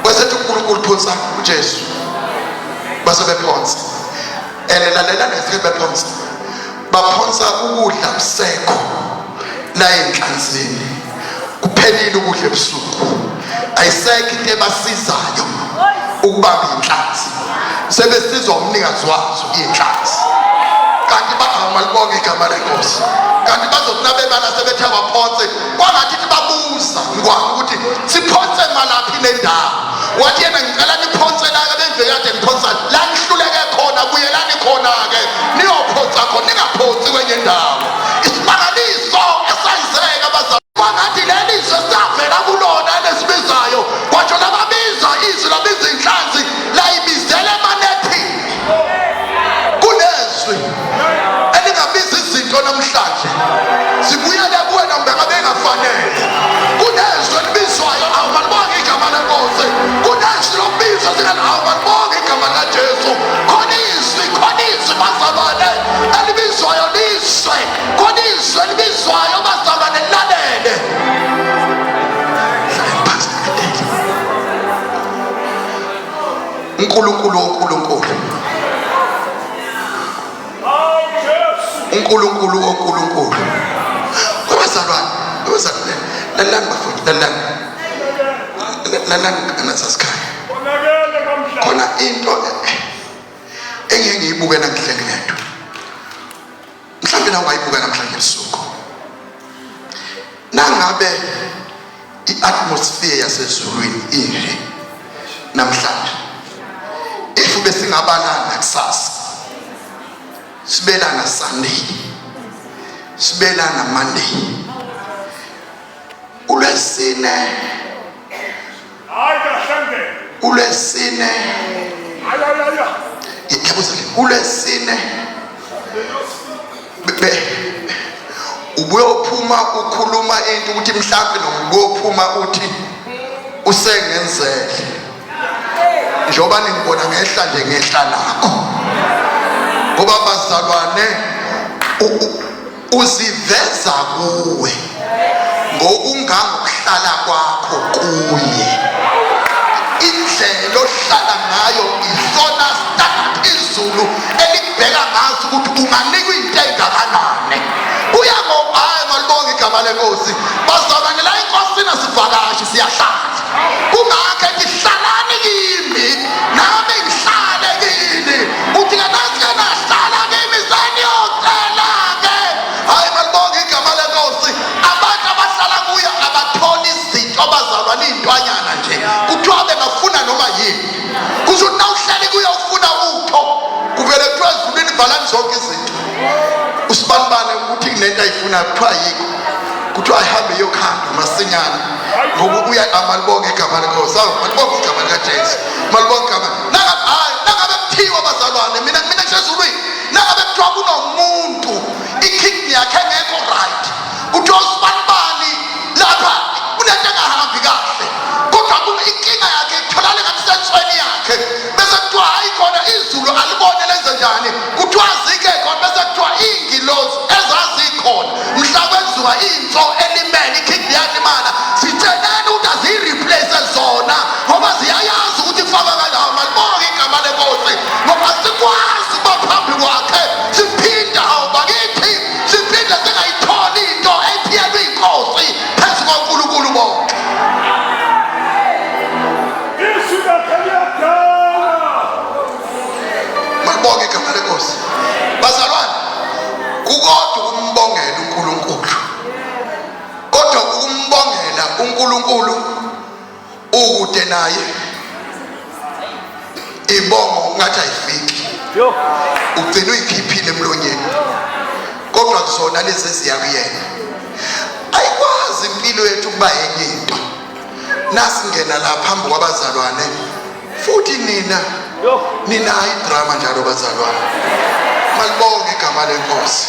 Speaker 3: Wasethi uNkulunkulu phonsa uJesu, base bephonsa. And lalela ngesikhathi bephonsa, baphonsa ukudla kusekho la enhlanzini, kuphelile ukudla ebusuku, ayisekho into ebasizayo ukubamba inhlanzi, sebesizwa umnikazi wazo iy'nhlanzi. Kanti bahamalibonga igama lenkosi. Kanti bazothi nabebala sebethe baphonse, kwangathi babuza ngwane ukuthi siphonse malaphi nendawo. Wathi yena ngicela niphonse la-ke bengivekade niphonsa la nihluleke khona, buyelani khona-ke niyophonsa khona, ningaphonsi kwenye indawo. Isimangaliso esenzeka bazalwane, kwangathi leli zwe savela kulona elesibizayo, kwasho lababiza izwi labiza inhlanzi layibizela emanethini. Kunezwi elingabiza izinto namhlanje zibuyele kuwena ngabe engafanele. Kunezwi elibizwayo, awumalibonga igama lenkosi. Kunezwi lokubizwa singani, awumalibonga igama likaJesu. Khona izwi, khona izwi bazalwane elibizwayo, lizwe. Khona izwi elibizwayo bazalwane, lilalele. uNkulunkulu woNkulunkulu, uNkulunkulu woNkulunkulu. Abazalwane, abazalwane, lalelani bafowethu, lalelani, lalelani nasasikhaya. Khona into engeke ngiyibuke nangihleli ngedwa, mhlawumbe nawe ungayibuka namhlanje ebusuku. Nangabe i-atmosphere yasezulwini inje namhlanje, if besingabalana kusasa, sibelana Sunday, sibelana Monday, ulwesine, ulwesine, yebo, ulwesine. Be ubuyophuma ukhuluma into ukuthi mhlawumbe nobuyophuma uthi usengenzele njengoba ningibona ngehla nje ngehla nakho ngoba bazalwane uziveza kuwe ngokungangokuhlala kwakho kuye indlela ohlala ngayo isona standard izulu elikubheka ngaso ukuthi unganikwa into engakanani kuya ngoba hayi malibonge igama lenkosi bazalwane la enkosini asivakashi siyahlala kungakho ethi hlalani kimi nami ngihlale kini uthi ke nasike nahlala kimi seniyocela-ke hhayi malibonge igama lenkosi abantu abahlala kuyo abatholi izinto abazalwane iy'ntwanyana nje kuthiwa bengafuna noma yini kusho ukuthi nawuhleli kuyo ufuna utho kuvele kuthiwa ezulwini valani zonke izinto usibanibane ukuthi kunento ayifunayo kuthiwa yikho kuthiwa ayihambe iyokhanda masinyane ngoba uya amalibonge igama lenkosi awu malibonge igama likajesu malibonge igama hayi nangabe kuthiwa bazalwane mina mina ngisezulwini nangabe kuthiwa kunomuntu ikidney yakhe engekho right kuthiwa usibanibani lapha kunento engahambi kahle kodwa inkinga yakhe itholakale ngathi sensweni yakhe bese kuthiwa hayi khona izulu alibone lenze njani kuthiwa zike khona bese kuthiwa iy'ngilozi ezazikhona mhla kwenziwa inso elimele ikidney yalimala sitsheleni ukuthi aziyireplace zona ngoba ziyayazi ukuthi ifakwa kandawo malibonge igama lenkosi ngoba sikwazi ukuba phambi kwakhe siphinda hawu bakithi siphinde singayitholi into ethiyelwe inkosi phezu konkulunkulu bonke
Speaker 1: Izwi lakhe liyadala.
Speaker 3: Malibonge igama lenkosi. Bazalwane, kukodwa ukumbongela uNkulunkulu. Kodwa ukumbongela uNkulunkulu ukude naye ibongo ngathi ayifiki. Ugcina uyikhiphile emlonyeni. Kodwa kuzona lezi eziya kuyena. Ayikwazi impilo yethu ukuba enye into. Nasingena la phambi kwabazalwane futhi nina ninayo idrama njalo bazalwane malibonge igama lenkosi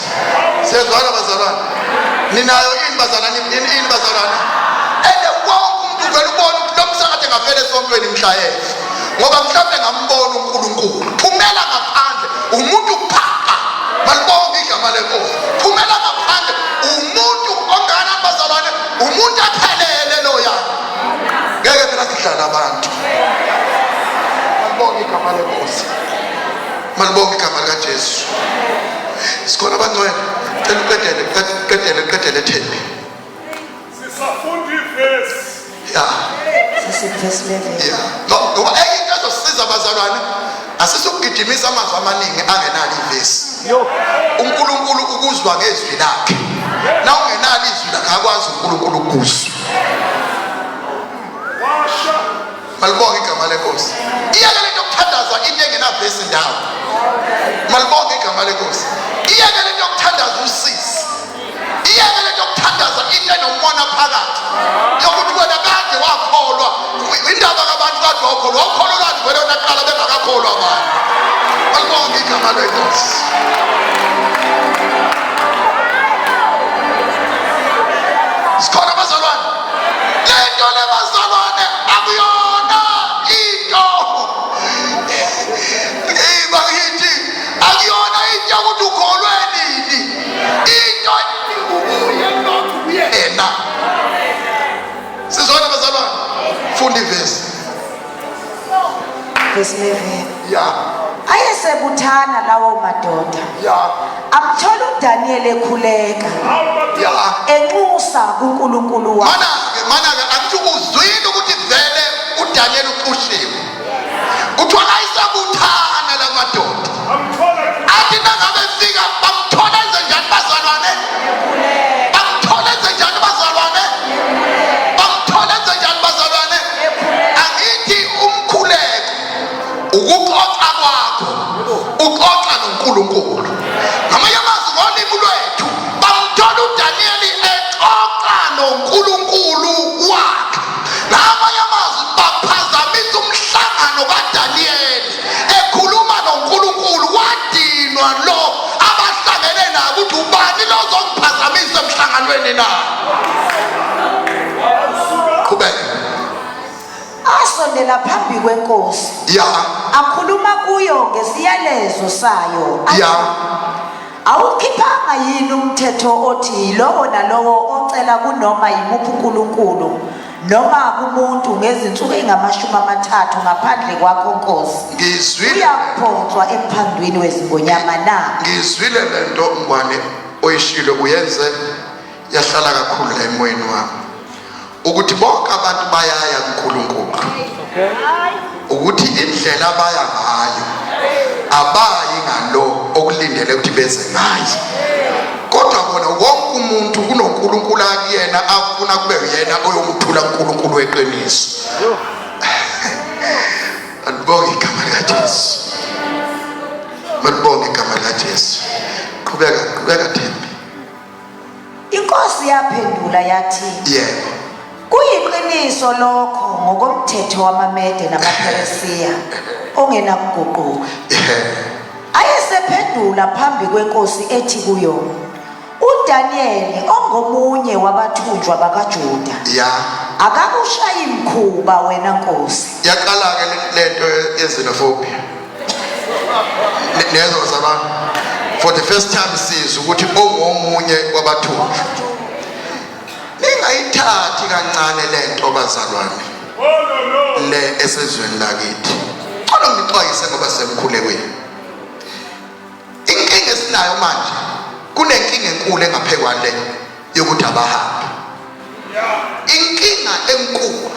Speaker 3: siyezwana bazalwane ninayo ini bazalwane ini bazalwane ende wonke umuntu uvele ubone ukuthi lo msakade ngafela esontweni mhla efa ngoba mhlawumbe ngambona uNkulunkulu phumela ngaphandle umuntu phaka malibonge igama lenkosi phumela ngaphandle umuntu ongakanani bazalwane umuntu aphelele loya ngeke phela sidlala abantu malibonge igama lenkosi malibonge igama likajesu sikhona abangcwele cela uqedele qedele qedele thembi
Speaker 1: sisafunda ivesi
Speaker 3: ya
Speaker 4: Sisivesi 11.
Speaker 3: ya ngoba enye into ezosiza bazalwane asisukugijimisa amazwi amaningi angenalo ivesi uNkulunkulu ukuzwa ngezwi lakhe na ungenalo izwi lakhe akwazi uNkulunkulu ukuzwa malibonge igama lenkosi iyeke lento yokuthandaza into engenavesi ndawo malibonge igama lenkosi iyeke lento yokuthandaza usisi iyeke lento yokuthandaza into enomona phakathi yokuthi wena kade wakholwa indaba kabantu kade wakholwa wakholwa kade vele wena kuqala bengakakholwa abantu malibonge igama lenkosi sikhona bazalwane lento le bazalwane akuyona into bakithi akuyona into yokuthi ukholwe nini into ubuye not uyena sizona bazalwane funda ivesi
Speaker 4: Verse 11.
Speaker 3: ya
Speaker 4: Ayesebuthana lawo madoda.
Speaker 3: ya
Speaker 4: Amthola uDaniel ekhuleka
Speaker 3: ya
Speaker 4: enxusa kuNkulunkulu wakhe.
Speaker 3: mana-ke mana-ke angithi uzwile ukuthi vele udaniel uxushiwe kuthiwa ayisabuthana la madoda athi nangabe fika bamthola enze njani bazalwane bamthola enze njani bazalwane bamthola enze njani bazalwane angithi umkhuleko ukuxoxa kwakho uxoxa noNkulunkulu ngamanye amazwi ngolimi lwethu bamthola uDaniyeli exoxa noNkulunkulu wakhe ngamanye amazwi baphazamisa umhlangano kaDaniyeli ekhuluma noNkulunkulu wadinwa lo abahlangene naye ukuthi Ubani lozongiphazamisa emhlanganweni na? Qhubeka.
Speaker 4: Asondela phambi kwenkosi.
Speaker 3: Ya.
Speaker 4: Akhuluma kuyo ngesiyalezo sayo.
Speaker 3: Ya.
Speaker 4: Awukhiphanga yini umthetho othi yilowo nalowo ocela kunoma yimuphi uNkulunkulu noma kumuntu ngezinsuku engamashumi amathathu ngaphandle kwakho Nkosi
Speaker 3: Ngizwile.
Speaker 4: uyakuphonswa emphandwini wezingonyama na?
Speaker 3: Ngizwile lento ngwane oyishilo uyenze yahlala kakhulu la emoyeni wami. Ukuthi bonke abantu bayaya kuNkulunkulu. Ukuthi indlela abaya ngayo abayi ngalo okulindele ukuthi beze ngayo. Kodwa bona wonke umuntu kunoNkulunkulu akuyena afuna kube uyena oyomthula uNkulunkulu weqiniso. Alibonge igama likaJesu. Malibonge igama likaJesu. Qhubeka, qhubeka Thembi.
Speaker 4: Inkosi yaphendula yathi,
Speaker 3: Yebo.
Speaker 4: Kuyiqiniso lokho ngokomthetho wamaMede namaPheresiya ongenakuguquka.
Speaker 3: Yebo.
Speaker 4: Ayesephendula phambi kwenkosi ethi kuyo, uDaniyeli ongomunye wabathunjwa bakaJuda
Speaker 3: Ya.
Speaker 4: akakushayi mkhuba wena nkosi.
Speaker 3: Yaqala ke lento ye-xenophobia. Nezo zabantu. For the first time sizwa ukuthi ongomunye wabathunjwa. Ningayithathi kancane lento bazalwane. Le esezweni lakithi. Cela ngixwayise ngoba semkhulekweni. Inkinga esinayo manje kunenkinga enkulu engaphekwa le yokuthi abahambe. Inkinga enkulu.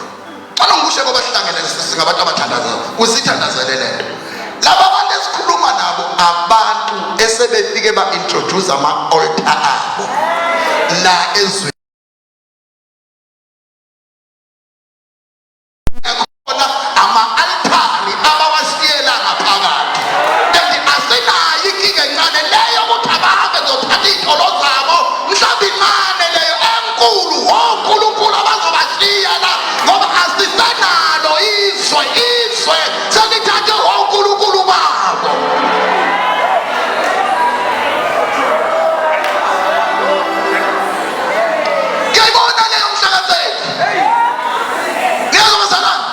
Speaker 3: Cela ngikusho ngoba sihlangene singabantu abathandazayo. Usithandazele lento. Laba bantu esikhuluma nabo abantu esebefike ba introduce ama altar abo la ezweni khona ama-altari abawashiyela ngaphakathi and asinayo inkinga encane leyo ukuthi abahambe zothatha iy'tolo zabo mhlawumbe incane leyo enkulu wonkulunkulu abazobashiya la ngoba asisenalo izwe izwe selithathe onkulunkulu babo. Ngiyayibona leyo mhlakasethi. Ngiyazwa bazalwane.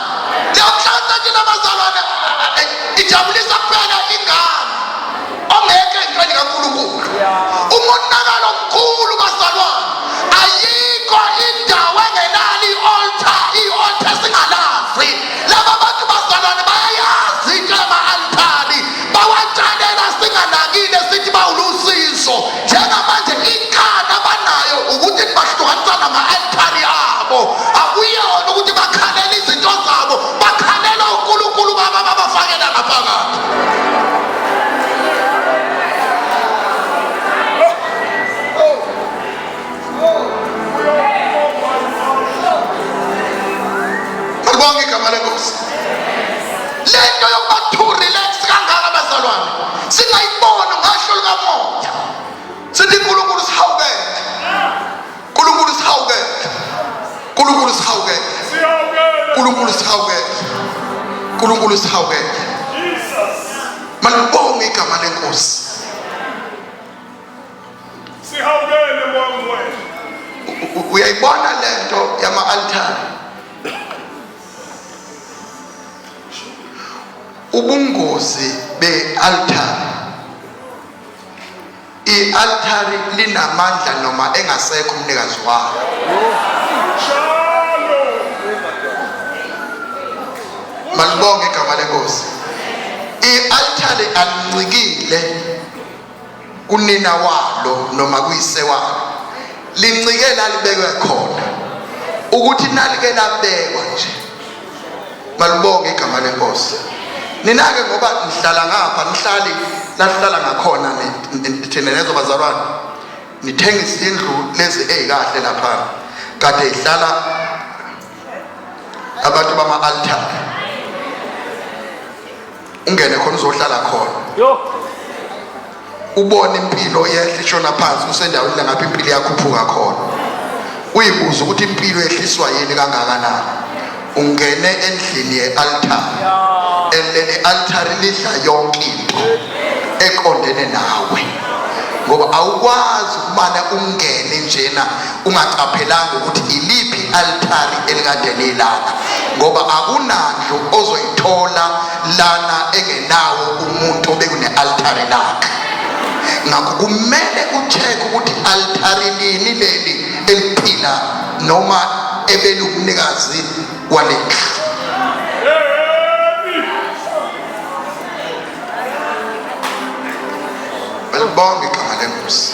Speaker 3: Leyo mhlakasethi nabazalwane ijabulisa kuphela ingane ongekho entweni kaNkulunkulu. Umonakalo omkhulu bazalwane. Ayikho indawo engenalo i-altar, i-altar singalazi. Laba bantu bazalwane bayayazi into yama-altari, bawatshalela singanakile sithi bawulusizo. Njengamanje inkani abanayo ukuthi bahlukanisa nama-altari abo. Akuyona ukuthi bakhalela izinto zabo, bakhalela uNkulunkulu baba babafakela ngaphakathi. Malibonge igama lenkosi. Lento yokuba too relax kangaka bazalwane singayiboni ngasho likamoya. Sithi uNkulunkulu sihawukele. uNkulunkulu sihawukele. uNkulunkulu sihawukele. uNkulunkulu sihawukele. uNkulunkulu sihawukele. Malibonge igama lenkosi.
Speaker 1: Sihawukele Moya Ongcwele.
Speaker 3: Uyayibona lento yama altare. Ubungozi be-altare. I-altare linamandla noma engasekho umnikazi walo.
Speaker 1: Njalo.
Speaker 3: Malibonge igama lenkosi. I-altare alincikile kunina walo noma kuyise walo lincike la libekwe khona ukuthi nalike labekwa nje malibonge igama lenkosi nina-ke ngoba nihlala ngapha nihlali lahlala ngakhona thina nezo bazalwane nithenga izindlu lezi ey'kahle lapha kade ihlala abantu bama-altare ungene khona uzohlala khona ubone impilo yehla ishona phansi usendaweni la ngapha impilo iyakhuphuka khona uyibuza ukuthi impilo yehliswa yini kangakanani ungene endlini ye-altare and leli altare lidla yonke into eqondene nawe. Ngoba awukwazi ukumane ungene njena ungaqaphelanga ukuthi iliphi i-altari elikade lilana, ngoba akunandlu ozoyithola lana engenawo umuntu obekune-altari lakhe. Ngakho kumele ucheck ukuthi altari lini leli eliphila noma ebeliwumnikazi walendlu. Malibonge igama lenkosi.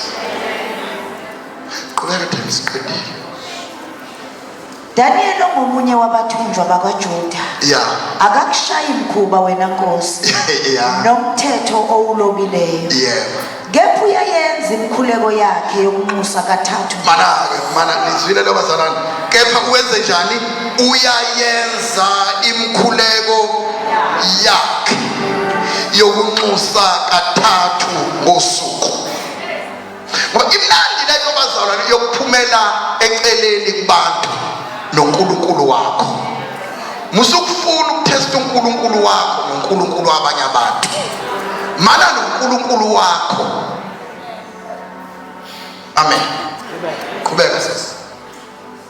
Speaker 3: Qhubeka Thembi, siqedile.
Speaker 4: Daniel ongomunye wabathunjwa bakwaJuda.
Speaker 3: Yeah.
Speaker 4: Akakushayi mkhuba wena Nkosi.
Speaker 3: Yeah.
Speaker 4: Nomthetho owulobileyo.
Speaker 3: Yebo.
Speaker 4: Kepha uyayenza imikhuleko yakhe yokunxusa kathathu.
Speaker 3: Mana-ke, mana nizwile lo bazalwane. Kepha uwenze njani? Uyayenza imikhuleko yakhe yokunxusa kathathu ngosuku. Ngoba imnandi leyo bazalwane yokuphumela eceleni kubantu noNkulunkulu wakho. Musukufuna ukuthesta uNkulunkulu wakho noNkulunkulu wabanye abantu. Mana noNkulunkulu wakho. Amen. Qhubeka sisi.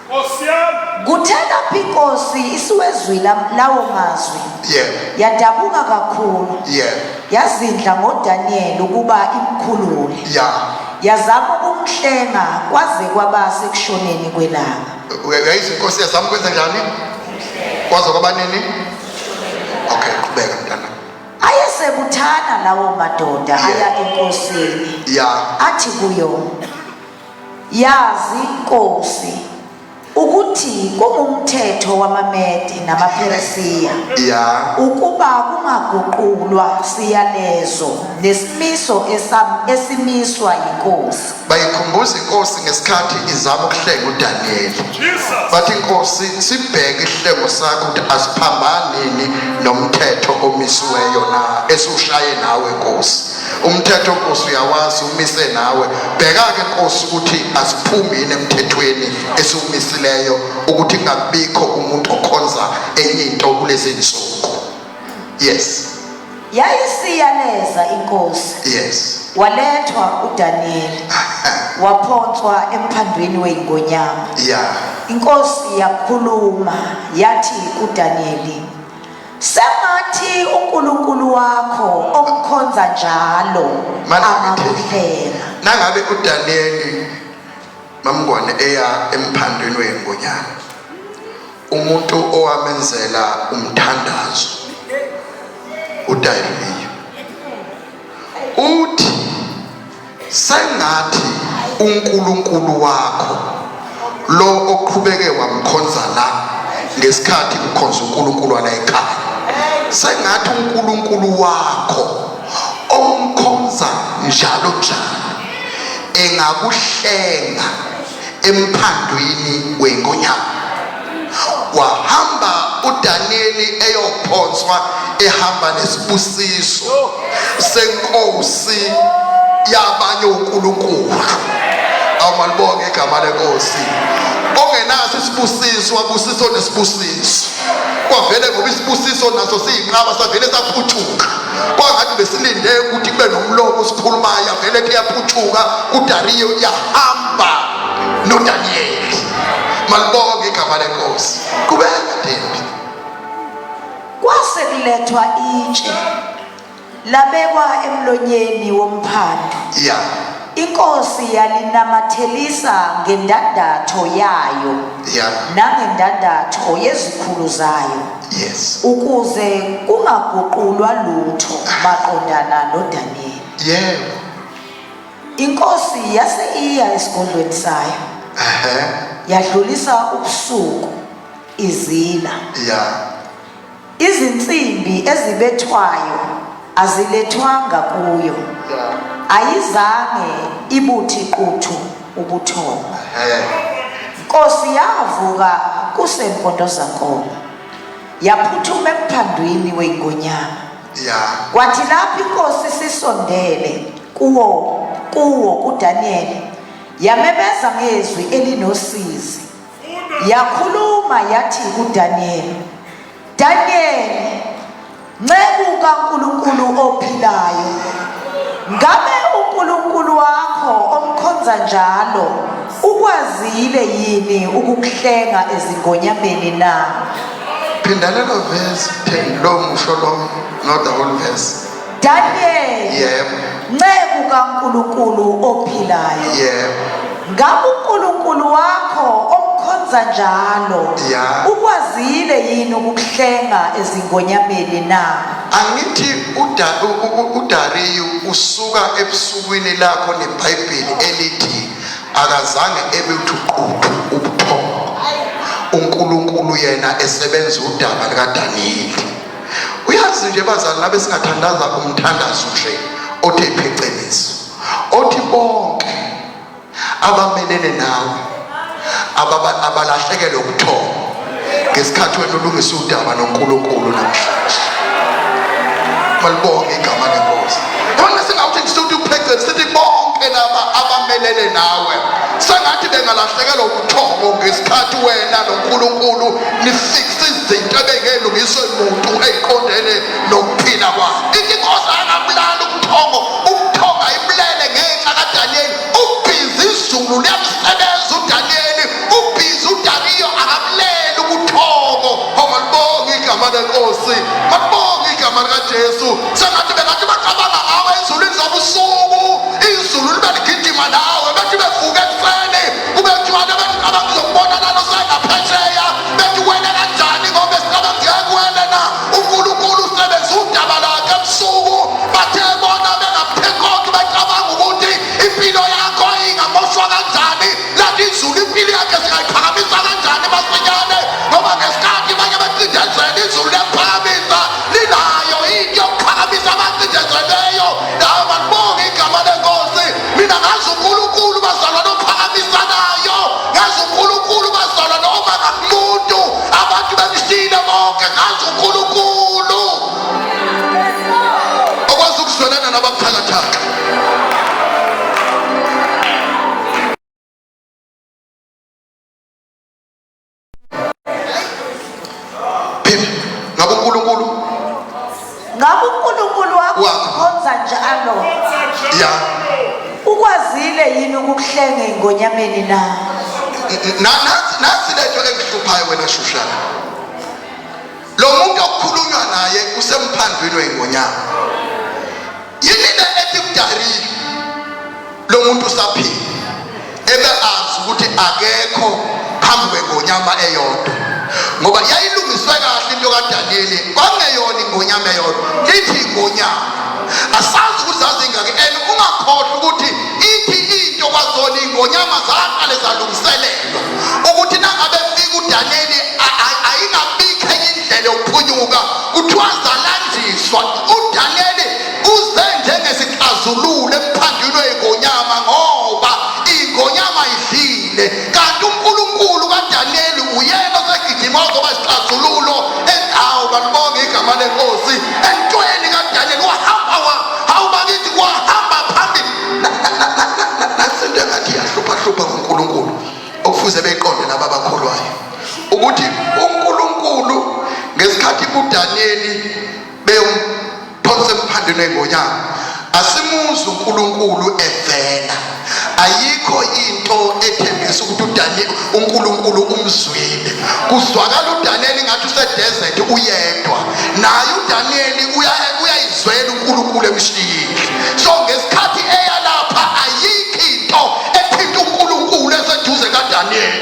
Speaker 1: Nkosi yami.
Speaker 4: Kuthe lapho inkosi isiwezwile lawo mazwi,
Speaker 3: Yebo.
Speaker 4: yadabuka kakhulu,
Speaker 3: Yebo.
Speaker 4: yazindla ngoDaniyeli ukuba imkhulule.
Speaker 3: Ya.
Speaker 4: Yazama ukumhlenga kwaze kwaba sekushoneni kwelanga.
Speaker 3: Uyayizwa inkosi yazama ukwenza njani? Kwaze kwaba nini? Okay, qhubeka mntana.
Speaker 4: Ayesebuthana lawo madoda
Speaker 3: Yeah.
Speaker 4: aya enkosini.
Speaker 3: Ya.
Speaker 4: Athi kuyo, Yazi Nkosi ukuthi kungumthetho wamaMede namaPheresiya
Speaker 3: Ya.
Speaker 4: ukuba kungaguqulwa siyalezo nesimiso esimiswa yinkosi.
Speaker 3: Bayikhumbuza inkosi ngesikhathi izama ukuhlenga uDaniyeli.
Speaker 1: Jesus.
Speaker 3: Bathi inkosi sibheke isihlengo sakho ukuthi asiphambani nini nomthetho omisiweyo na esiwushaye nawe nkosi. Umthetho nkosi uyawazi umise nawe. Bheka-ke nkosi ukuthi asiphumi yini emthethweni esiwumisileyo ukuthi kungabikho umuntu okhonza enye into kulezi nsuku. Yes.
Speaker 4: Yayisiyaleza inkosi.
Speaker 3: Yes.
Speaker 4: Walethwa uDaniyeli waphonswa emphandwini weyingonyama.
Speaker 3: Yeah.
Speaker 4: Inkosi yakhuluma yathi kuDaniyeli, Sengathi uNkulunkulu wakho omkhonza njalo
Speaker 3: Mana
Speaker 4: angakuhlenga.
Speaker 3: Nangabe uDaniyeli Mamngwane eya emphandwini weyingonyama, umuntu owamenzela umthandazo uDariyu uthi sengathi uNkulunkulu wakho lo oqhubeke wamkhonza la ngesikhathi ukhonza uNkulunkulu wala ekhaya, sengathi uNkulunkulu wakho omkhonza njalo njalo engakuhlenga emphandwini wengonyama. Wahamba uDaniyeli eyophonswa ehamba nesibusiso senkosi yabanye uNkulunkulu. Awumalibonge igama lenkosi. Ongenaso isibusiso wabusiso nesibusiso. Kwavele ngoba isibusiso naso siyinqaba savele saphuthuka. Kwangathi besilinde ukuthi kube nomlomo osikhulumayo, yavele ethi yaphuthuka uDariyo yahamba noDaniyeli. Malibonge igama lenkosi. Qhubeka Dembi.
Speaker 4: Kwase kulethwa itshe labekwa emlonyeni womphando.
Speaker 3: Yeah.
Speaker 4: Inkosi yalinamathelisa ngendandatho yayo
Speaker 3: Yeah.
Speaker 4: nangendandatho yezikhulu zayo.
Speaker 3: Yes.
Speaker 4: Ukuze kungaguqulwa lutho maqondana noDaniyeli.
Speaker 3: Yebo.
Speaker 4: Inkosi yase iya esigodlweni sayo.
Speaker 3: Ehhe.
Speaker 4: Yadlulisa ubusuku izila.
Speaker 3: Yeah.
Speaker 4: Izinsimbi ezibethwayo azilethwanga kuyo.
Speaker 3: Yeah.
Speaker 4: Ayizange ibuthi quthu ubuthongo.
Speaker 3: Ehhe.
Speaker 4: Nkosi yavuka kusempondo zankomo. Yaphuthuma emphandwini wengonyama.
Speaker 3: Yeah.
Speaker 4: Kwathi lapho inkosi sisondele kuwo kuDaniel yamemeza ngezwi elinosizi. Yakhuluma yathi kuDaniel, Daniel, nceku kaNkulunkulu ophilayo, ngabe uNkulunkulu wakho omkhonza njalo ukwazile yini ukukuhlenga ezingonyameni na?
Speaker 2: Phinda lelo verse 10 lo musho lo not the whole verse.
Speaker 4: Daniel.
Speaker 2: Yebo.
Speaker 4: Nceku kaNkulunkulu ophilayo.
Speaker 2: Yebo.
Speaker 4: Ngabe uNkulunkulu wakho omkhonza njalo
Speaker 2: Ya.
Speaker 4: ukwazile yini ukukuhlenga ezingonyameni na?
Speaker 2: Angithi uDariyu usuka ebusukwini lakho neBhayibheli elithi akazange ebe uthi quthu ubuthongo. uNkulunkulu yena esebenza udaba likaDaniyeli. Uyazi nje bazali nabe singathandaza umthandazo nje othe phecelezi othi bonke abamelene nawe abalahlekelwe ubuthongo ngesikhathi wena ulungisa udaba noNkulunkulu namhlanje. Malibonge igama lenkosi. Yabona singawuthi sithi uphecele sithi bonke laba abamelene nawe sengathi bengalahlekelwa ubuthongo ngesikhathi wena noNkulunkulu nifixe izinto ebengelungiswe muntu eziqondene nokuphila kwakhe. Ithi inkosi angabulala ubuthongo, ubuthongo ayibulele ngenxa kaDaniyeli. Ubhizi izulu liyamsebenza uDaniyeli, ubhizi uDariyo akamlele ubuthongo. Malibonge igama lenkosi, malibonge igama likaJesu. Sengathi bengathi bacabanga ngawe ezulwini zobusuku, izulu libe ligijima nawe, bethi bevuka ekuseni kube kuthiwa bethi cabanga uzokubona nalo sengaphesheya, bethi wele kanjani ngoba esicabanga ngeke na uNkulunkulu usebenzisa udaba lakhe ebusuku. Bathe bona bengaphekhoki becabanga ukuthi impilo yakho ingamoshwa kanjani, lathi izulu impilo yakhe singayiphakamisa kanjani masinyane, ngoba ngesikhathi banye becindezela izulu liyaphakamisa, linayo into yokuphakamisa abacindezelweyo. Hawu, malibonge igama lenkosi. Mina ngazi uNkulunkulu bazalwane ophakamisanayo, ngazi uNkulunkulu bazalwane noma ngakumuntu abantu bemshile bonke, ngazi uNkulunkulu okwazi ukuzwelana nababuthakathaka. Phila ngabe uNkulunkulu
Speaker 4: Ngabe uNkulunkulu wakho
Speaker 2: Wakho.
Speaker 4: ukhonza njalo
Speaker 2: ya
Speaker 4: ukwazile yini ukukuhlenga engonyameni na?
Speaker 2: Nasi lento engihluphayo wena Shushana. Lo muntu okukhulunywa naye usemphandwini wengonyama. Yini le ethi kuDariyu lo muntu usaphila ebe azi ukuthi akekho phambi kwengonyama eyodwa, ngoba yayilungiswe kahle into kaDaniyeli, kwakungeyona ingonyama eyodwa, lithi ingonyama asazi ukuthi zazingaki. And ungakhohlwa ukuthi ithi into kwazona ingonyama zaqale zalungiselelwa ukuthi nangabe fika uDaniyeli ayingabikho enye indlela yokuphunyuka. Kuthiwa zalanjiswa uDaniyeli uze njengesixazululo emphandwini wey'ngonyama, ngoba ingonyama idlile, kanti uNkulunkulu kaDaniyeli uyena osegijima ozoba isixazululo. Endawo balibonga igama lenkosi. Entweni kaDaniyeli wahamba hawu bakithi, wahamba phambili. Nansi into engathi iyahluphahlupha ngoNkulunkulu okufuze beyiqonde laba abakholwayo, ukuthi uNkulunkulu ngesikhathi uDaniyeli beyomphonsa emphandeni wengonyama, asimuzi uNkulunkulu evela. Ayikho into ethembisa ukuthi uDaniel uNkulunkulu umzwile. Kuzwakala uDaniel ngathi usedesert uyedwa, naye uDaniel uyayizwela uNkulunkulu emshiyile. So ngesikhathi eya lapha ayikho into ethinta uNkulunkulu eseduze kaDaniel.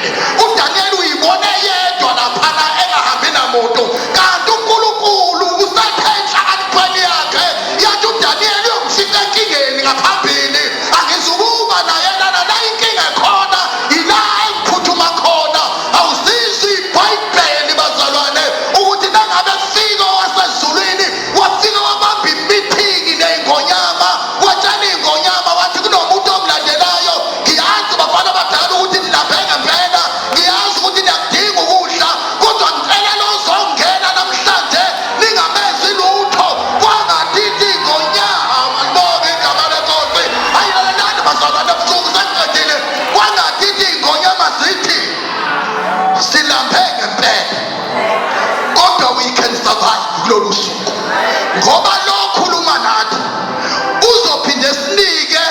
Speaker 2: UDaniel uyibone yedwa laphana engahambi namuntu, kanti uNkulunkulu usethe enhlakaniphweni yakhe yathi uDaniel uyomfica enkingeni ngaphambili, angizukuba naye lana la inkinga ekhona yila engiphuthuma khona. Awuzizwi iBhayibheli bazalwane ukuthi nangabe fika wasezulwini wafika wabamba imithingi ney'ngonyama, watshela iy'ngonyama wathi kunomuntu omlandelayo, ngiyazi bafana abadala ukuthi nilambe ngempela, ngiyazi ukuthi niyakudinga ukudla, kodwa ngicela lozongena namhlanje ningamenzi lutho. Kwangathithi ingonyama, libonge igama lenkosi. Ayilalelani bazalwane ebusuku sengiqedile. Kwangathithi ingonyama zithi silambe ngempela, kodwa we can survive kulolu suku, ngoba lo khuluma nathi uzophinde sinike.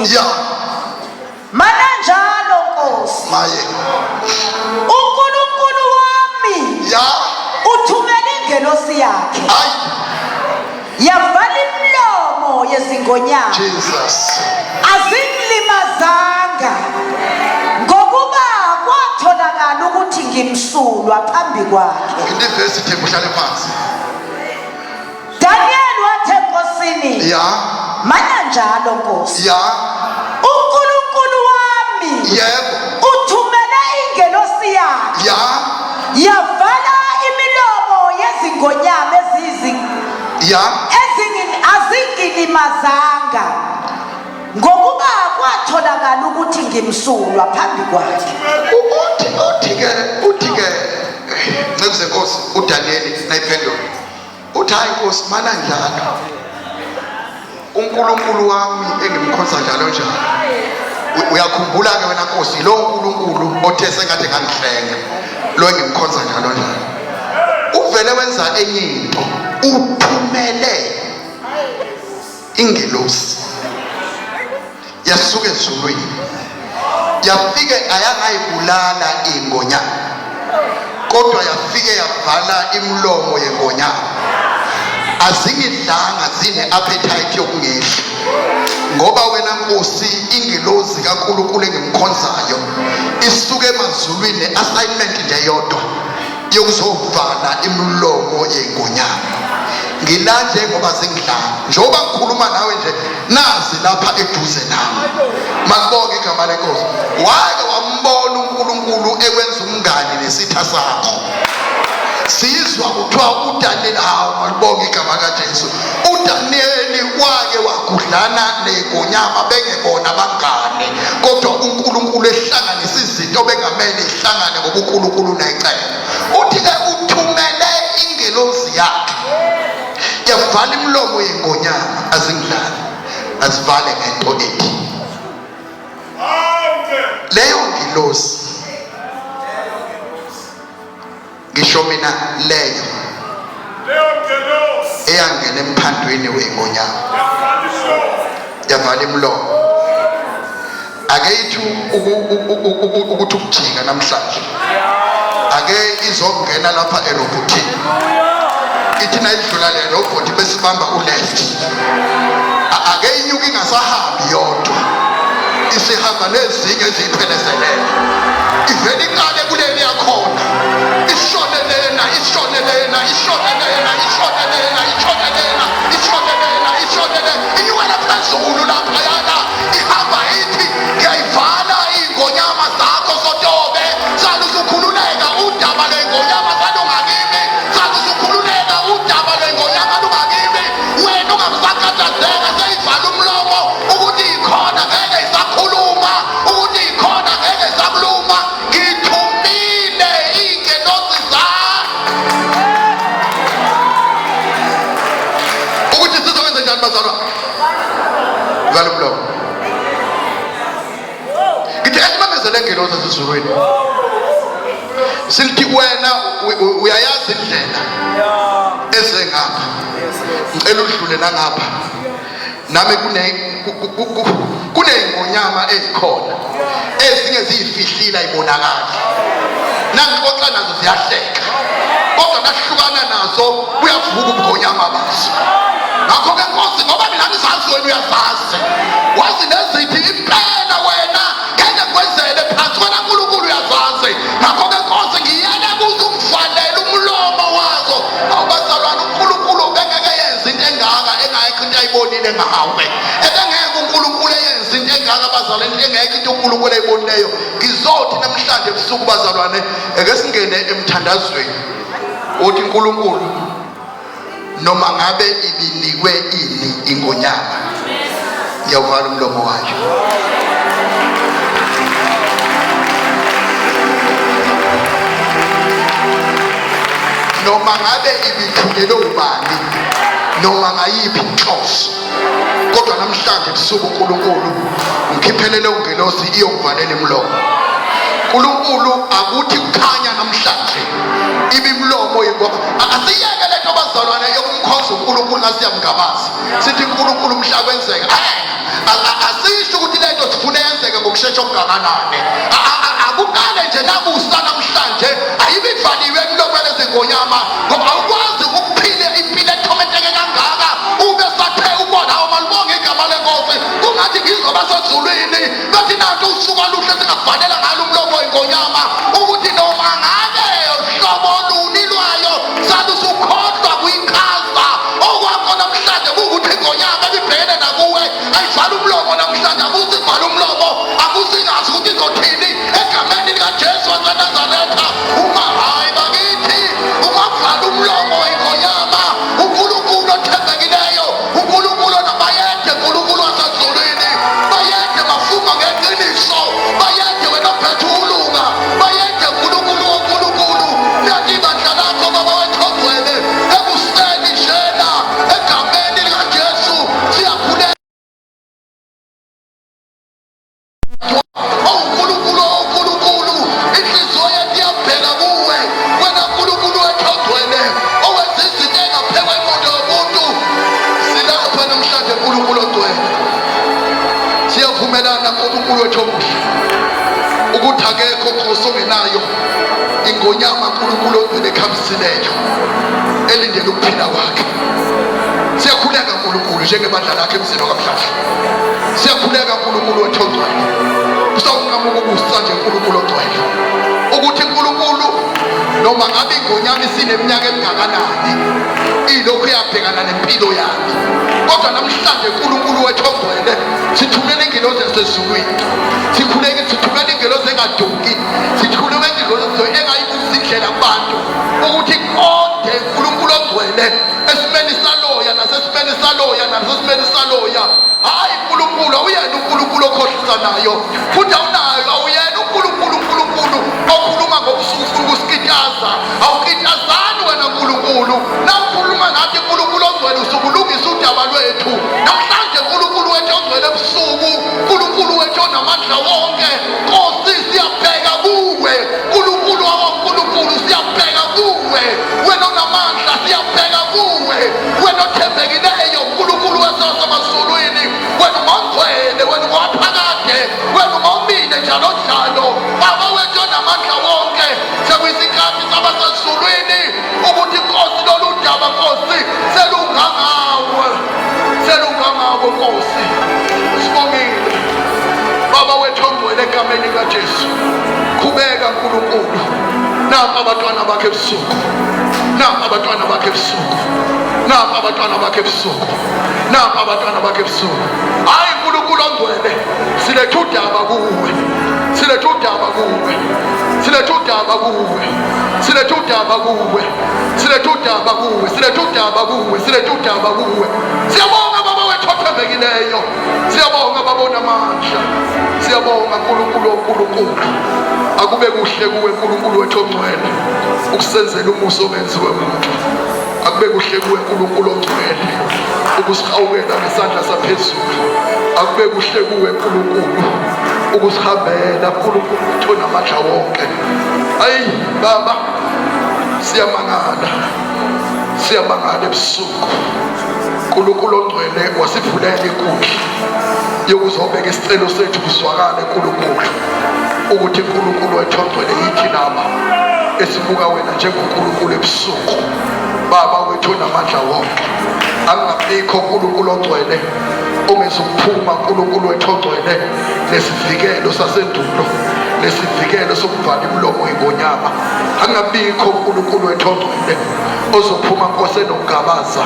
Speaker 4: enkosini,
Speaker 3: Ya.
Speaker 4: Mana njalo Nkosi.
Speaker 3: Maye.
Speaker 4: UNkulunkulu wami
Speaker 3: Ya.
Speaker 4: uthumela ingelosi yakhe.
Speaker 3: Ayi.
Speaker 4: Yavala imilomo yezingonyama.
Speaker 3: Jesus.
Speaker 4: Azingilimazanga. Ngokuba kwatholakala ukuthi ngimsulwa phambi kwakhe.
Speaker 3: Phinda ivesi Themba uhlale phansi.
Speaker 4: Daniel wathi enkosini,
Speaker 3: Ya.
Speaker 4: Mana njalo Nkosi.
Speaker 3: Ya.
Speaker 4: uNkulunkulu wami
Speaker 3: Yebo.
Speaker 4: uthumele ingelosi yakhe.
Speaker 3: Ya.
Speaker 4: Yavala imilomo yezingonyama ezizi
Speaker 3: Ya.
Speaker 4: azingilimazanga. Ngokuba kwatholakala ukuthi ngimsulwa phambi kwakhe.
Speaker 3: Uthi uthi ke uthi ke nceku zenkosi uDaniel nayiphendula. Uthi hayi Nkosi mana njalo. uNkulunkulu wami engimkhonza njalo njalo. Uyakhumbula ke wena Nkosi lo uNkulunkulu othe sengathi ngangihlenga lo engimkhonza njalo njalo. Uvele wenza enye into uthumele ingelosi yasuka ezulwini yafike ayangayibulala ingonyama kodwa yafike yavala imilomo yengonyama azingidlanga zine-appetite yokungidla ngoba wena nkosi ingelozi kaNkulunkulu engimkhonzayo isuke emazulwini ne-assignment nje yodwa yokuzovala imilomo yengonyama ngila nje ngoba zingidlala njengoba ngikhuluma nawe nje nazi lapha eduze nami makubonge igama lenkosi wake wambona uNkulunkulu ekwenza umngani nesitha sakho sizwa kuthiwa uDaniel hawu malibonge igama kaJesu uDaniel wake wagudlana negonyama bengebona abangane kodwa uNkulunkulu ehlanganisa izinto bengamele ihlangane ngoba uNkulunkulu unecebo uthi ke uthumele ingelozi yakhe yavala imilomo yengonyama azingidlali azivale ngento ethi leyo ngilosi ngisho mina leyo eyangena emphandwini wengonyama yavala imilomo ake ithi ukuthi ukujika namhlanje ake izongena lapha erobotini ithi nayidlula le robot besibamba uleft ake inyuke ingasahambi yodwa isihamba nezinye eziyiphelezelele ivele iqale kuleli yakhona ishone lena ishone lena ishone lena ishone lena ishone lena ishone lena ishone lena inyukela phezulu laphayana ihamba ithi ngiyayivala iy'ngonyama zakho sotobe salusukhululeka udaba lwey'ngonyama salungakimi salusukhululeka udaba lwey'ngonyama lungakimi wena ungamsakhathazeka seyivala umlomo ukuthi ikhona ngeke isakhuluma ukuthi ikhona ngeke isakuluma ngithumile iy'ngelosi zami ukuthi sizokwenza njani bazalwane vala umlomo ngithi esimemezele ngelosi esezulwini silithi wena uyayazi indlela eze ngapha ngicela udlule nangapha nami kune kuney'ngonyama ezikhona ezinye ziyifihlile ayibonakali nangixoxa nazo ziyahleka kodwa nahlukana nazo buyavuka ubugonyama bazo ngakho-ke nkosi ngoba mina ngizazi wena uyazazi wazi neziphi impela wena ngeke kwenzele phansi wena nkulunkulu uyazazi ngakho-ke nkosi ngiyele kuze ungivalele umlomo wazo awubazalwane unkulunkulu bengeke yenze into engaka engayikho into ayibonile ngawe ebengeke unkulunkulu eyenze into engaka bazalwane into engekho into unkulunkulu ayibonileyo ngizothi namhlanje ebusuku bazalwane eke singene emthandazweni uthi unkulunkulu noma ngabe ibinikwe ini ingonyama ngiyawuvala umlomo wayo noma ngabe ibithunyelwe ubani noma ngayiphi inhloso kodwa namhlanje ebusuku uNkulunkulu ngikhiphelele ungelosi iyongivalela imlomo uNkulunkulu akuthi kukhanya namhlanje ibimlomo yingoba asiyeke le Lento bazalwane yokumkhonza uNkulunkulu nasiyamngabaza sithi uNkulunkulu mhla kwenzeka asisho ukuthi lento sifuna yenzeke ngokushesha okungakanani. Akuqale nje nakusa namhlanje ayibe ivaliwe imilomo yalezingonyama, ngoba awukwazi ukuphila impilo ethomenteke kangaka ube sathe ubona awu malibonge igama lenkosi kungathi ngizoba sezulwini bethi nanti usuku oluhle singakuvalela ngalo umlomo wengonyama ukuthi noma ngabe hlobo luni lwayo salusukhohlwa kuyichaza okwakho namhlanje kuwukuthi ingonyama ebibhekene nakuwe ayivala umlomo namhlanje akusivala umlomo akusingazi ukuthi izothini egameni likaJesu waseNazaretha. Uma hayi bakithi ungavala umlomo ingonyama uNkulunkulu othembekileyo uNkulunkulu onabayede uNkulunkulu wasezulwini bayede mafunga ngeqiniso bayede wena ophethe ukulunga bayede uNkulunkulu woNkulunkulu nathi ibandla lakho baba wethu ongcwele ekuseni njena egameni likaJesu siyakhuleka. ONkulunkulu, oNkulunkulu, inhliziyo yethu iyabheka kuwe wena Nkulunkulu wethu ongcwele owenza izinto engaphekwa ingqondo yomuntu. Silapha namhlanje Nkulunkulu ongcwele, siyavumelana Nkulunkulu wethu omuhle ukuthi akekho Nkosi ongenayo ingonyama Nkulunkulu ongcwele ekhamisileyo elindele ukuphila kwakhe. Siyakhuleka Nkulunkulu njengebandla lakhe emzini wakamhlahla, siyakhuleka Nkulunkulu wethu ongcwele, kusawunqamuka ukusa nje Nkulunkulu ongcwele ukuthi Nkulunkulu noma ngabe ingonyama isineminyaka emingakanani ilokhu iyabhekana nempilo yami, kodwa namhlanje Nkulunkulu wethu ongcwele sithumela ingelosi yasezulwini, sikhuleke sithumela ingelosi engaduki, sithumela ingelosi engayibuza indlela kubantu ukuthi qonde Nkulunkulu ongcwele esimeni saloya nasesimeni saloya nasesimeni saloya. Hayi uNkulunkulu awuyena uNkulunkulu okhohlisanayo futhi awunayo, awuyena uNkulunkulu uNkulunkulu okhuluma ngobusuku ufuna ukusikitaza. Awukitazani wena Nkulunkulu, nawukhuluma nathi uNkulunkulu ongcwele usukulungisa udaba lwethu namhlanje. uNkulunkulu wethu ongcwele ebusuku, uNkulunkulu wethu onamandla wonke, Nkosi siyabheka kuwe. uNkulunkulu wawonkulunkulu siyabheka kuwe, wena onamandla siyabheka kuwe, wena othembekileyo uNkulunkulu wasemazulwini, wena ungongcwele, wena ungowaphakade, wena ungomile njalo njalo. Baba wethu onamandla wonke, sekuyisikhathi sabasezulwini ukuthi Nkosi lolu daba Nkosi selungangawe, selungangawe Nkosi. Sibongile Baba wethu ongcwele egameni likaJesu. Qhubeka Nkulunkulu, nampa abantwana bakhe ebusuku, nampa abantwana bakhe ebusuku, nampa abantwana bakhe ebusuku, nampa abantwana bakhe ebusuku. Hayi Nkulunkulu ongcwele, siletha udaba kuwe, siletha udaba kuwe, siletha udaba kuwe, siletha udaba kuwe, siletha udaba kuwe, siletha udaba kuwe, siletha udaba kuwe. Siyabonga Baba wethu othembekileyo, siyabonga Baba onamandla, siyabonga Nkulunkulu onkulunkulu. Akube kuhle kuwe Nkulunkulu wethu ongcwele ukusenzela umusa ongenziwe muntu. Akube kuhle kuwe Nkulunkulu ongcwele ukusihawukela ngesandla saphezulu. Akube kuhle kuwe Nkulunkulu ukusihambela Nkulunkulu wethu onamandla wonke. Ayi Baba, siyamangala, siyamangala ebusuku. Nkulunkulu ongcwele wasivulela inkundla yokuzobeka isicelo sethu kuzwakale Nkulunkulu ukuthi uNkulunkulu wethu ongcwele yithi laba esibuka wena njengoNkulunkulu ebusuku. Baba wethu onamandla wonke, angabikho uNkulunkulu ongcwele ongezukuphuma uNkulunkulu wethu ongcwele nesivikelo sasendulo nesivikelo sokuvala imilomo yengonyama. Angabikho uNkulunkulu wethu ongcwele ozophuma Nkosi enokungabaza,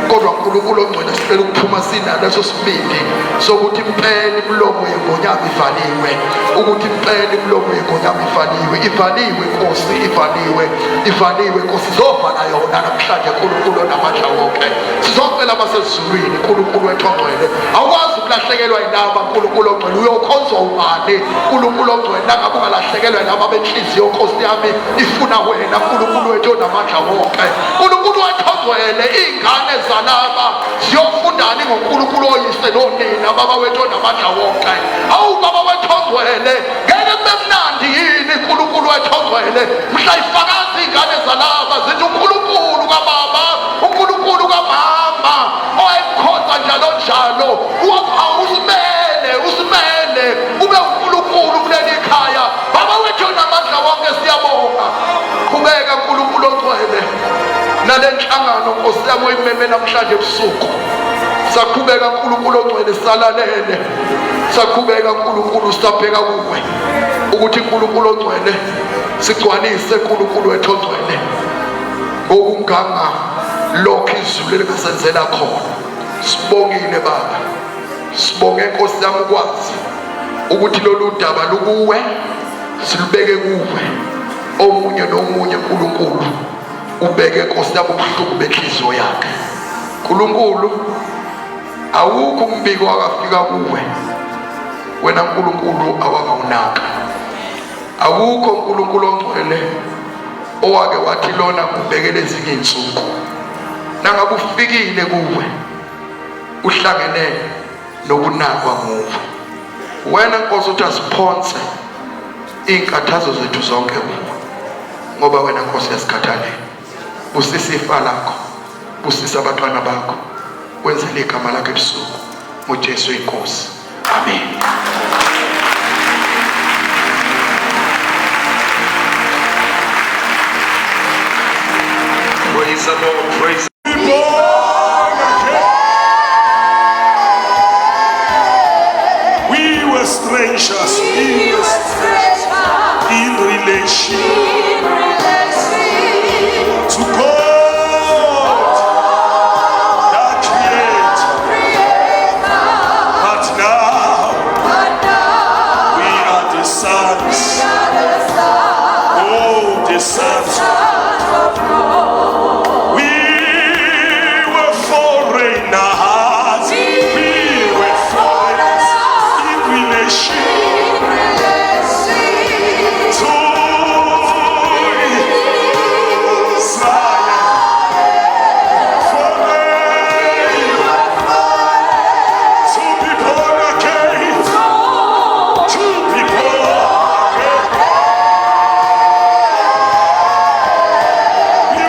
Speaker 3: kodwa uNkulunkulu ongcwele sicela ukuphuma sinaleso sibindi sokuthi impela imilomo yengonyama ivaliwe, ukuthi impela imilomo yengonyama ivaliwe, ivaliwe Nkosi, ivaliwe, ivaliwe Nkosi. Sizovala yona namhlanje uNkulunkulu onamandla wonke, sizocela abasezulwini uNkulunkulu wethu ongcwele. Awukwazi ukulahlekelwa yinaba uNkulunkulu ongcwele, uyokhonzwa ubani uNkulunkulu ongcwele nangabe ungalahlekelwa yinaba benhliziyo Nkosi yami ifuna wena uNkulunkulu wethu onamandla wonke. uNkulunkulu wethu ongcwele, iy'ngane zalaba ziyofundani ngoNkulunkulu oyise nonina Baba wethu onamandla wonke? Awu Baba wethu ongcwele, ngeke kube mnandi yini uNkulunkulu wethu ongcwele mhla ifakaza iy'ngane zalaba zithi uNkulunkulu kababa njalo njalo. Usimele, usimele ube uNkulunkulu kuleli khaya. Baba wethu namandla wonke, siyabonga. Qhubeka uNkulunkulu ongcwele nale nhlangano, Nkosi yami, oyimeme namhlanje ebusuku. Saqhubeka uNkulunkulu ongcwele, salalele, saqhubeka uNkulunkulu, sabheka kuwe ukuthi uNkulunkulu ongcwele sigcwalise uNkulunkulu wethu ongcwele ngokunganga lokho izulu elingasenzela khona. Sibongile Baba, sibonge Nkosi yami ukwazi ukuthi lolu daba lukuwe, silubeke kuwe omunye nomunye. uNkulunkulu ubeke Nkosi yami ubuhlungu benhliziyo yakhe. Nkulunkulu, awukho umbiko akafika kuwe wena Nkulunkulu awangawunaka. Awukho uNkulunkulu ongcwele owake wathi lona kubhekele ezinye izinsuku. Nangabe ufikile kuwe uhlangene nokunakwa nguwe wena Nkosi, uthi asiphonse iy'nkathazo zethu zonke kuwe, ngoba wena Nkosi uyasikhathalela. Busisa ifa lakho, busisa abantwana bakho, wenzele igama lakho ebusuku, ngoJesu inkosi, amen.
Speaker 1: Praise the Lord. Praise. Be born again. We were strangers. We were in relation to God, the Creator. But now we are the sons. Oh, the sons. We were foreigners. We were foreigners in relation to Israel. Foreign to be born again. To be born again. We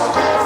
Speaker 2: Father.